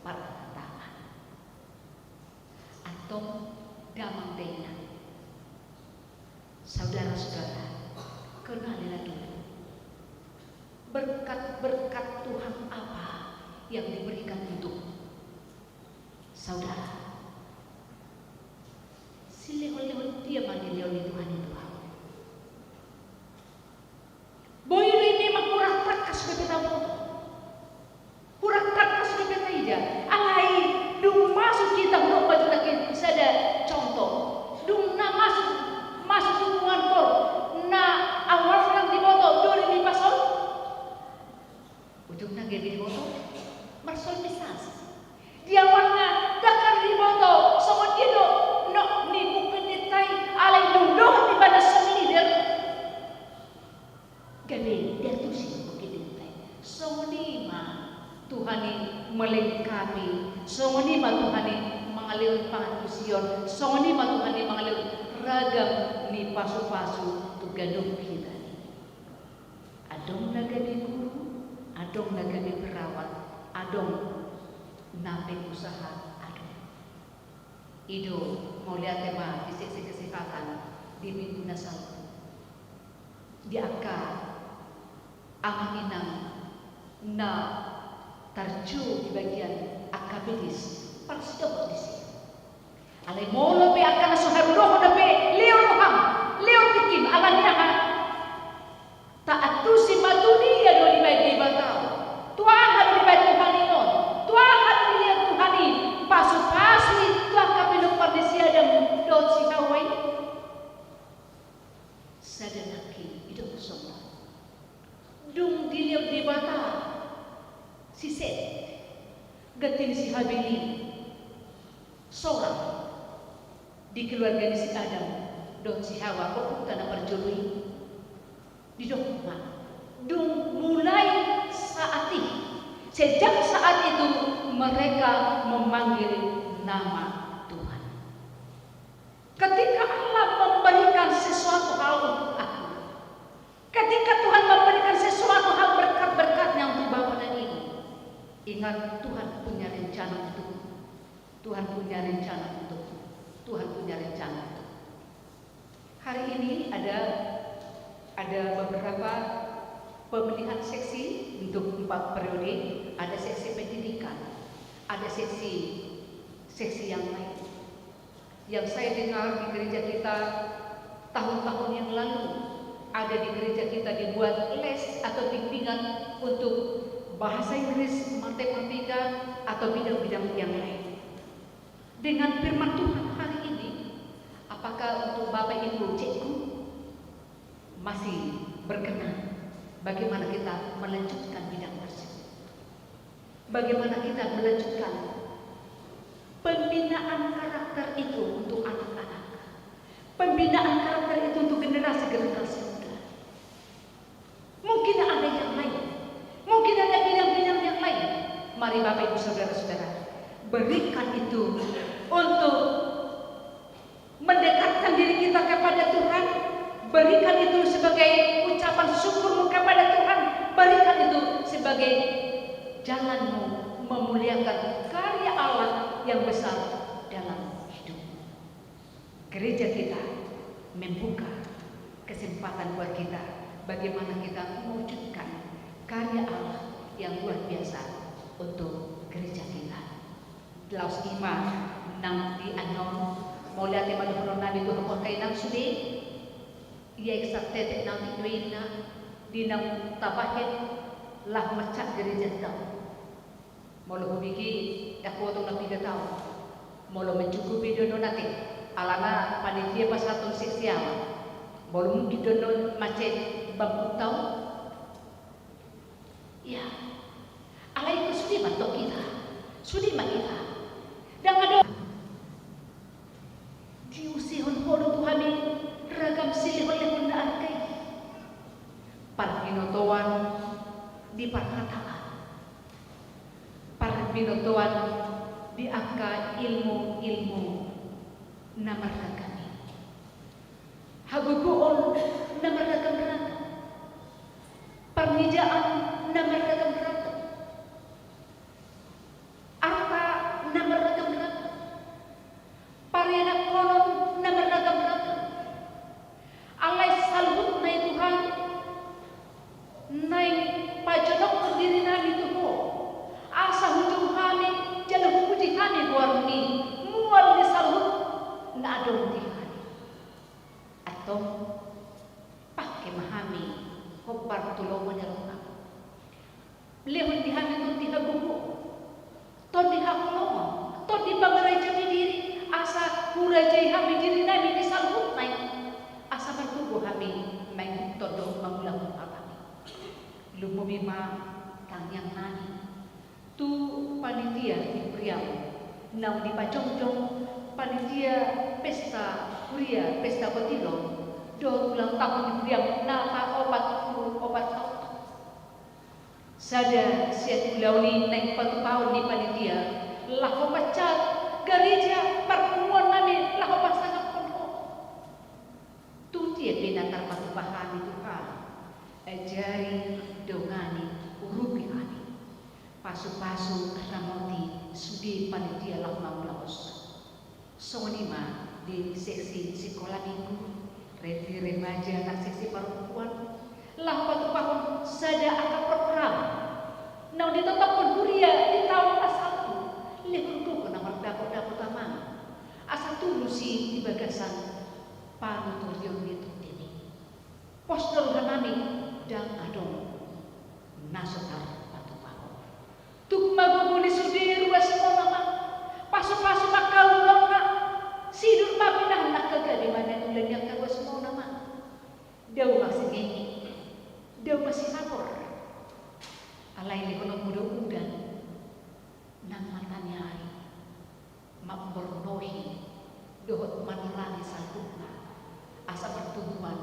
parkataan. Antong Saudara, silehon-lehon dia ma dilehon ni Tuhan i tu ahu? Boi do i memang kurang tangkas dope taboto, kurang tangkas dope taida. Alai dung masuk hita, hudok ma tu hita sada contoh. Dung na masuk, masuk tu hubungan, na awalna diboto doli ni pason, ujungna gabe diboto marsolmisasi. Di awalna dang diboto songon dia do nok ni bungkit ni tai, alai dung dohot ibana songon i, gabe diantusi bungkit ni tai. Songon i ma Tuhan i melengkapi, songon i ma Tuhan i mangalehon pangantusion, songon i ma Tuhan i mangalehon ragam ni pasu-pasu tu ganup hita i. Adong na gabe guru, adong na gabe perawat, adong na pengusaha, adong. I do, mauliate ma di seksi kesehatan di Minggu na salpu, di angka amang inang na tarjou di bagian angka medis, parsidohot disi. Alai molo pe angka na so haru dohot dope, lehon roham, lehon tingkim, alani aha? Taantusi ma tudia do dibaen Debata on, tu aha do dibaen Tuhan i on, tu aha do dilehon Tuhan i pasu-pasu i tu angka pinompar ni si Adam dohot si Hawa i? Sada nangkin didok songon on. Dung dilehon Debata si Set, ganti ni si Habil i, sorang di keluarga ni si Adam dohot si Hawa, ompunta na parjolo i, didok ma, dung mulai saat i, sejak saat itu mereka memanggil nama Tuhan. Ketika Allah memberikan sesuatu hal untuk aku, ketika Tuhan memberikan sesuatu hal, berkat-berkat-Nya untuk Bapa dan Ibu, ingat, Tuhan punya rencana untukmu. Tuhan punya rencana untukmu. Tuhan punya rencana untukmu. Hari ini ada, ada beberapa pemilihan seksi untuk empat periode. Ada seksi pendidikan, ada seksi, seksi yang lain. Yang saya dengar di gereja kita tahun-tahun yang lalu, ada di gereja kita dibuat les atau bimbingan untuk bahasa Inggris, matematika, atau bidang-bidang yang lain. Dengan firman Tuhan hari ini, apakah untuk Bapak Ibu, Cekku, masih berkenan bagaimana kita melanjutkan bidang tersebut? Bagaimana kita melanjutkan pembinaan karakter itu untuk anak-anak, pembinaan karakter itu untuk generasi-generasi muda? Mungkin ada yang lain, mungkin ada bidang-bidang yang lain. Mari, Bapak, Ibu, saudara-saudara, berikan itu untuk mendekatkan diri kita kepada Tuhan, berikan itu sebagai ucapan syukurmu kepada Tuhan, berikan itu sebagai jalanmu memuliakan karya Allah yang besar dalam hidupmu. Gereja kita membuka kesempatan buat kita, bagaimana kita mewujudkan karya Allah yang luar biasa untuk gereja kita. Laos i ma nang di annon, mauliate ma dohonon nami tu hamu angka inang sude, ia extra tetek nang di doinna, di naung tabahen laho mancat gerejanta. Molo hubege, dang huboto na piga taon. Molo mencukupi do annon ate, alana panitia pasahathon seksi ama. Molo mungkin do annon mancet bangkunta on. Ia. Alai ingkon sude ma tong hita. Sude ma hita. Dang adong. Diusehon Ho do tu hami ragam silehon-lehon na arga i. Parbinotoan di parkataan. Parbinotoan di angka ilmu-ilmu na marragam i. Hagogoon na marragam-ragam. Parnidaan na marragam-ragam. Arta na marragam-ragam. Parianakhonon na marragam-ragam. Alai saluhutna i Tuhan, naeng pajonokhon diri nami tu Ho, asa hujou hami jala hupuji hami goarMi, Jadi hami diri nami di saluhutna i, asa margogo hami mangihuthon dohot mangulahon hal nami. Lumobi ma tangiang nami tu panitia ni huriaM, naung dipajongjong panitia pesta huria, pesta potilon, dohot ulang tahun ni huriaM na paopat pulu opat taon. Sada sian ulaon i naeng patupaon ni panitia, laho pansat gareja parpunguan nami laho pasangaphon Ho. Tutu ia pe na tarpatupa hami Tuhan, ajari, dongani, urupi hami. Pasupasu, ramoti sude panitia laho mangulahonsa. Songon i ma di seksi sikola minggu, re-, di remaja nang seksi parompuan, laho patupahon sada angka program naung ditotopkon huria di taon na salpu, lehon gogo na mardapotdapot amang, asa tulus i di bagasan panutution ni tondi i. Pos do roha nami, ndang adong na so tarpatupahon. Tuk ma gogo ni sude ruasmon amang, pasupasu ma angka ulaonna, sidur ma pinahan angka gabe ma na niula ni angka ruasmon amang. Dao masingenge, dao masihapor. Alai lehononmu do udan nang mata ni ari mambornohi dohot manerangi saluhutna, asa martumbuan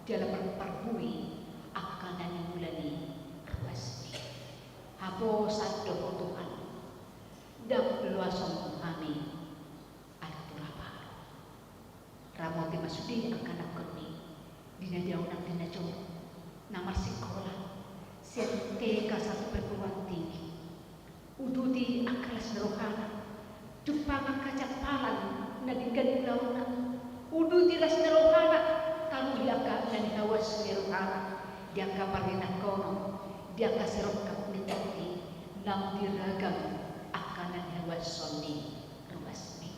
jala marparbue angka na niula ni ruasmi. Haposan do Ho Tuhan, ndang loason hami adat tu lapar. Ramoti ma sude angka anakkonmi, di na dao nang di na jolo, na marsikola sian T K sampe perguruan tinggi. Uduti angka las ni rohana, jumpang angka jampalan na denggan ulaonna. Uduti las ni rohana, taruhi angka na nihauashon ni rohana di angka parinakonon, di angka sirongkap ni tondi, naung diragam angka na nihauashon ni ruasmi.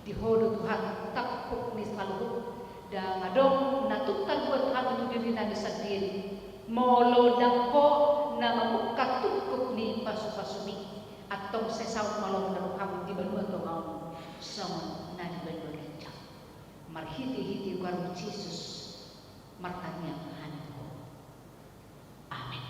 Di Ho do Tuhan tampuk ni saluhut, ndang adong na tuk tarbuat hami tu diri nami sandiri, molo ndang Ho na mamungka tungkup ni pasupasumi. Antong sai saut ma lomo ni roham di banua tonga on songon na di banua ginjang. Marhitehite goarmu Jesus, martangiang hami tu Ho. Amen.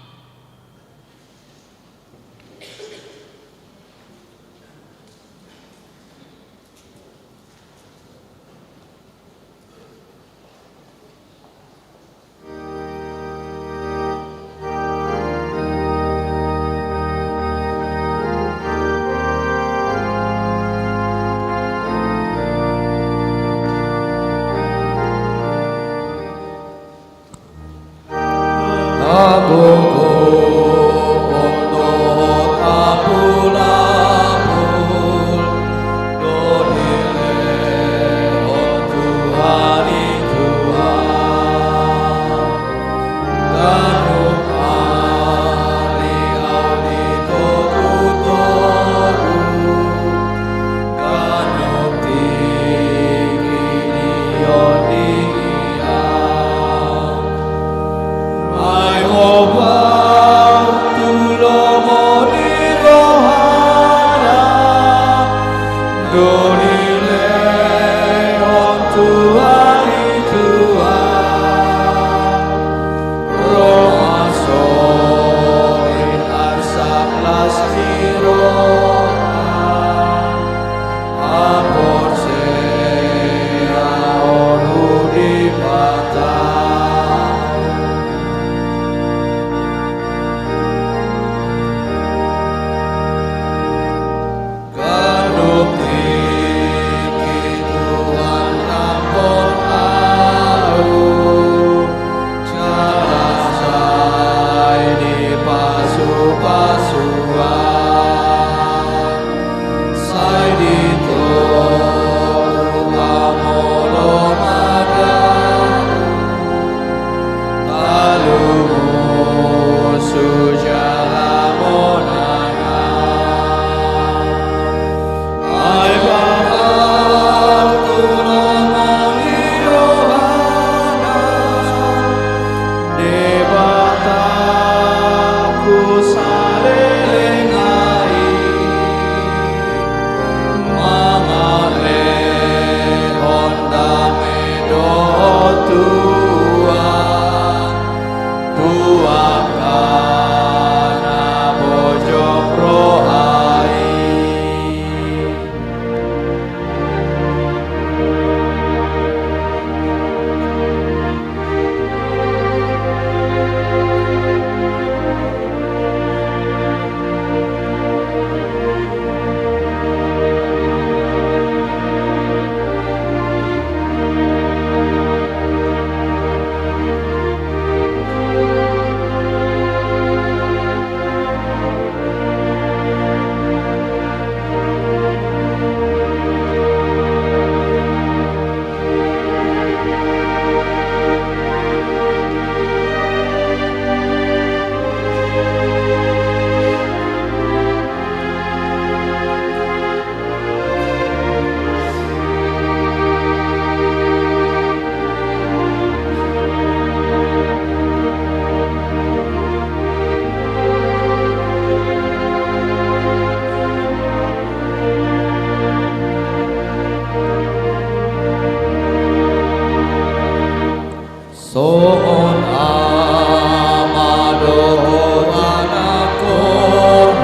Dohot Ama dohot Anak dohot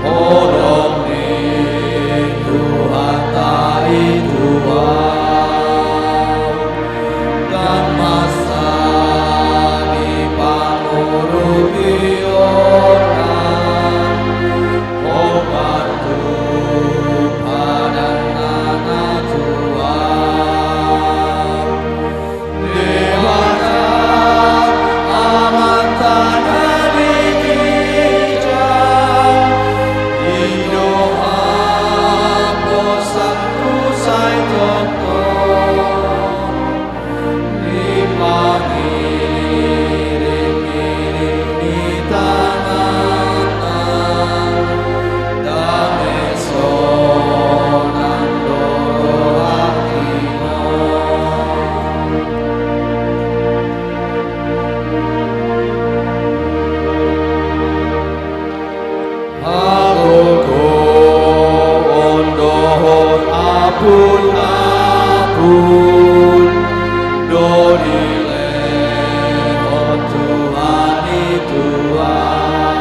Roh ni Tuhanta i Tuhan. Ndang mansai pangurupionna, hombar tu padan na tua. Debata Amanta na di ginjang, i do haposanku sai tongtong. Dipangiringiring ni tanganna, dame sonang do rohangki on. Hagogoon dohot ampun-ampun do dilehon Tuhan i Tuhan.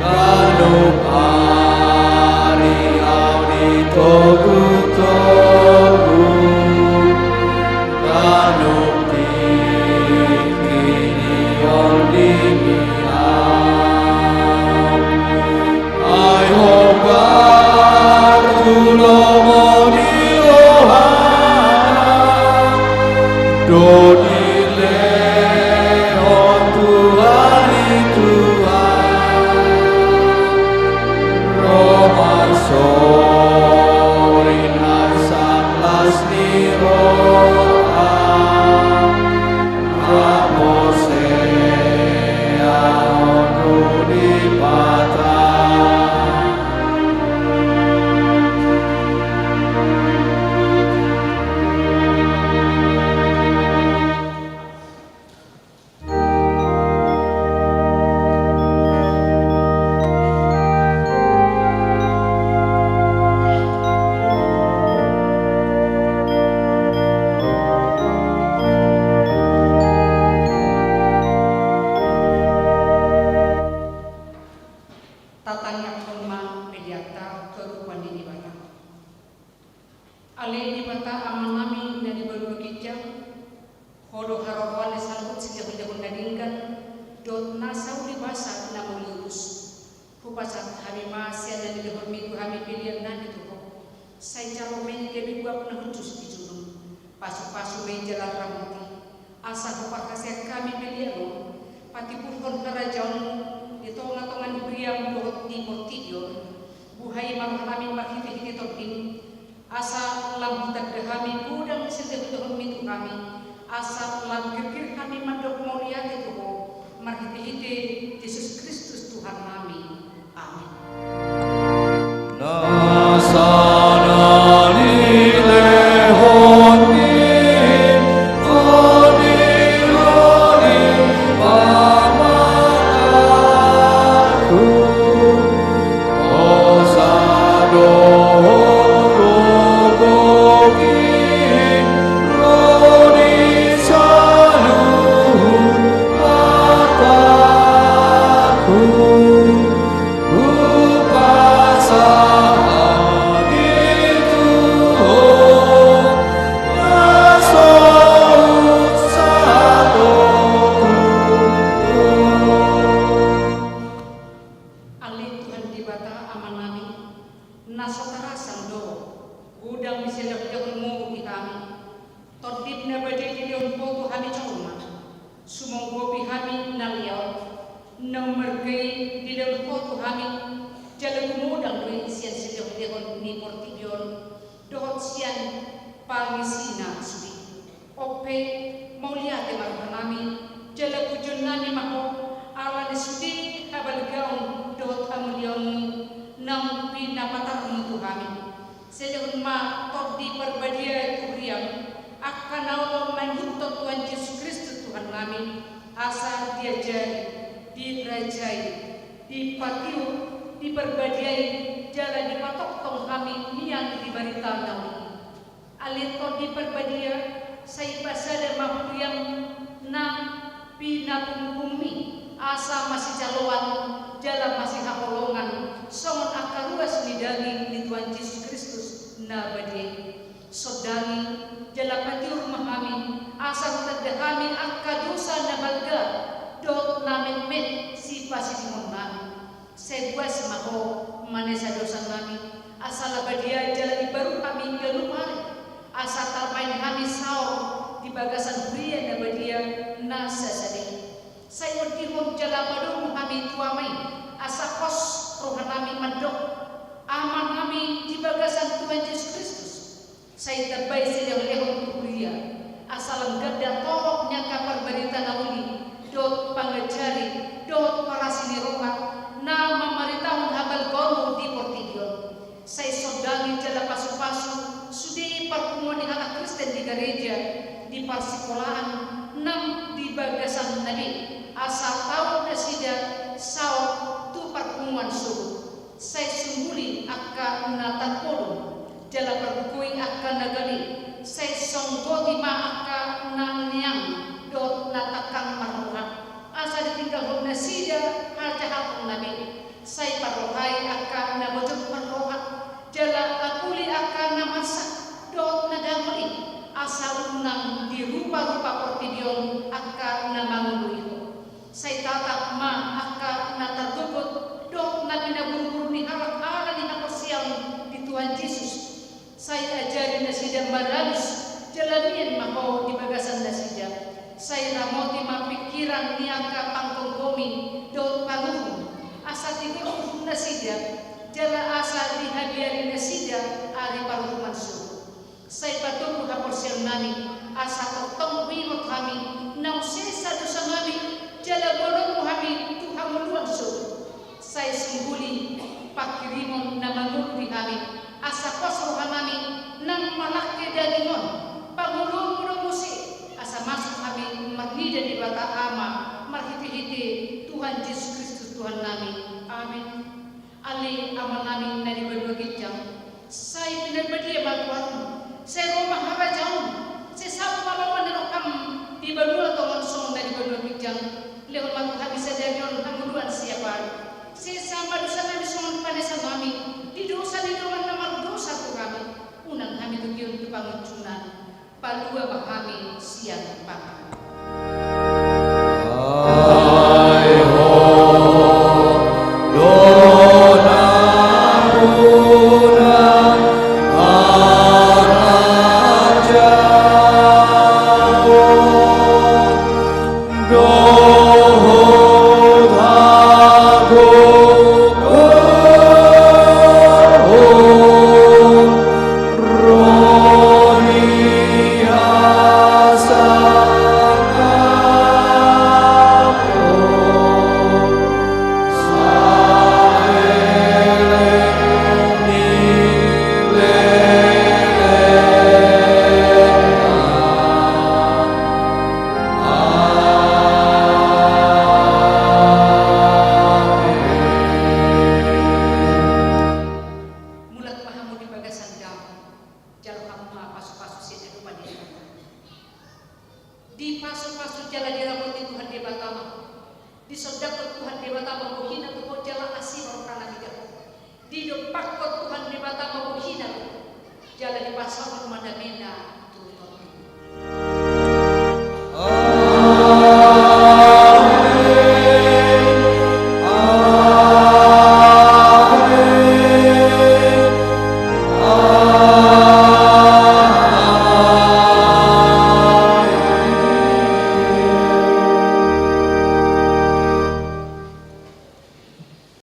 Ganup ari au ditogutogu, ganup tingki ni ondingmi au. Ai hombar tu lomo ni rohana do dilehon Tuhan i Tuhan. Ro marsorin arsak las ni roha, haporseaon tu Debata. Tatangianghon ma peleanta tu adopan ni Debata. Ale Debata Amanami na di banua ginjang, Ho do haroroan ni saluhut silehonlehon na denggan dohot nasa uli basa na mauliutus. Hupasahat hami ma sian na nilehonmi tu hami pelean nami tu Ho. Sai jalo ma i gabe buak na hushus di jolom. Pasupasu ma i jalan ramoti, asa huparhaseang hami pelean on patimbulhon harajaonmu di tongatonga ni huriam dohot di portibi on. Buhai ma rohanami marhitehite Tondim, asa lam hutanda hami godang ni silehonlehonmi tu hami, asa lam girgir hami mandok mauliate tu Ho marhitehite Jesus Kristus Tuhannami. Amen. Nasa na nilehonmi Tondim, Tondim pamatangku, hosa dohot gogo i ro di saluhut hatangku. Hupasahat i tu Ho na so husatongku. Ale Tuhan Debata Amanami, na so tarasam do godang ni silehonlehonmu di hami. Tondim na badia dilehon Ho tu hami jolma, sumonggopi hami na leot, na ummarga i dilehon Ho tu hami, jala gumodang do i sian silehonlehon ni portibi on dohot sian pangisina sude. On pe, mauliate ma rohanami jala pujionnami ma Ho, ala ni sude habalgaon dohot hamuliaonmu naung pinapatarmu tu hami. Silehon ma Tondi Parbadia tu huriam angka na olo mangihuthon Tuhan Jesus Kristus Tuhannami, asa diajari, dirajai, dipatiur, diparbadiai jala dipatongtong hami mian di barita na uli i. Ale Tondi Parbadia, Sai pasada ma huriam na pinapunggungmi, asa masijaloan jala masihaholongan songon angka ruas ni daging ni Tuhan Jesus Kristus na badia i. Sondangi jala patiur ma hami, asa hutanda hami angka dosa na balga dohot na metmet sipasidingon nami. Sai buas ma Ho manesa dosa nami, asa labadia jala imbaru hami ganup ari, asa tarbaen hami saor di bagasan huria na badia na sasada i. Sai ondihon jala padomu hami tu Ama i, asa pos roha nami mandok: Ama nami di bagasan Tuhan Jesus Kristus. Sai tambai silehonlehon tu huria, asa lam ganda torop ni angka parbarita na uli dohot pangajari dohot parasi ni roha na mamaritahon habalgaonmu di portibi on. Sai sondangi jala pasupasu sude parpunguan ni halak Kristen di gareja, di parsikolaan nang di bagasan na be, asa tau nasida saor tu parpunguan sogot. Sai sungguli angka na tarpodom jala pargogoi angka na gale, sai songgoti ma angka na neang dohot na tangkang marroha, asa ditinggalhon nasida hajahaton na be. Sai parrohai angka na bojok marroha, jala apuli angka na marsak dohot na dangol i, asa unang diruparupa portibi on angka na mangoloi Ho. Sai tatap ma angka na targogot dohot na pinaburuburu ni halak ala ni haporseaon di Tuhan Jesus. Sai ajari nasida maralus jala mian ma Ho di bagasan nasida. Sai ramoti ma pingkiran ni angka panggomgomi dohot panguhum, asa tigor uhum nasida jala asa dihabiari nasida ari paruhuman sogot. Sai patogu haporseaon nami, asa tongtong huingot hami naung sesa dosa nami jala boanonmu hami tu hangoluan sogot. Sai sungguli pangkirimon na mangolu di hami, asa pos roha nami nang malangke daging on. Pangolomu do muse, asa masuk hami marnida Debata Ama marhitehite Tuhan Jesus Kristus Tuhan nami. Amin. Ale Ama nami na di banua ginjang, sai pinarbadia ma goarmu, sai ro ma harajaonmu, sai saut ma mauliate ni roham di banua tonga on songon na di banua ginjang. Lehon ma tu hami sadari on hangoluan siapari. Sesa ma dosa nami songon panesa nami di dosa ni dongan na mardosa tu hami. Unang hami togihon tu pangunjunan. Palua ma hami sian pangago.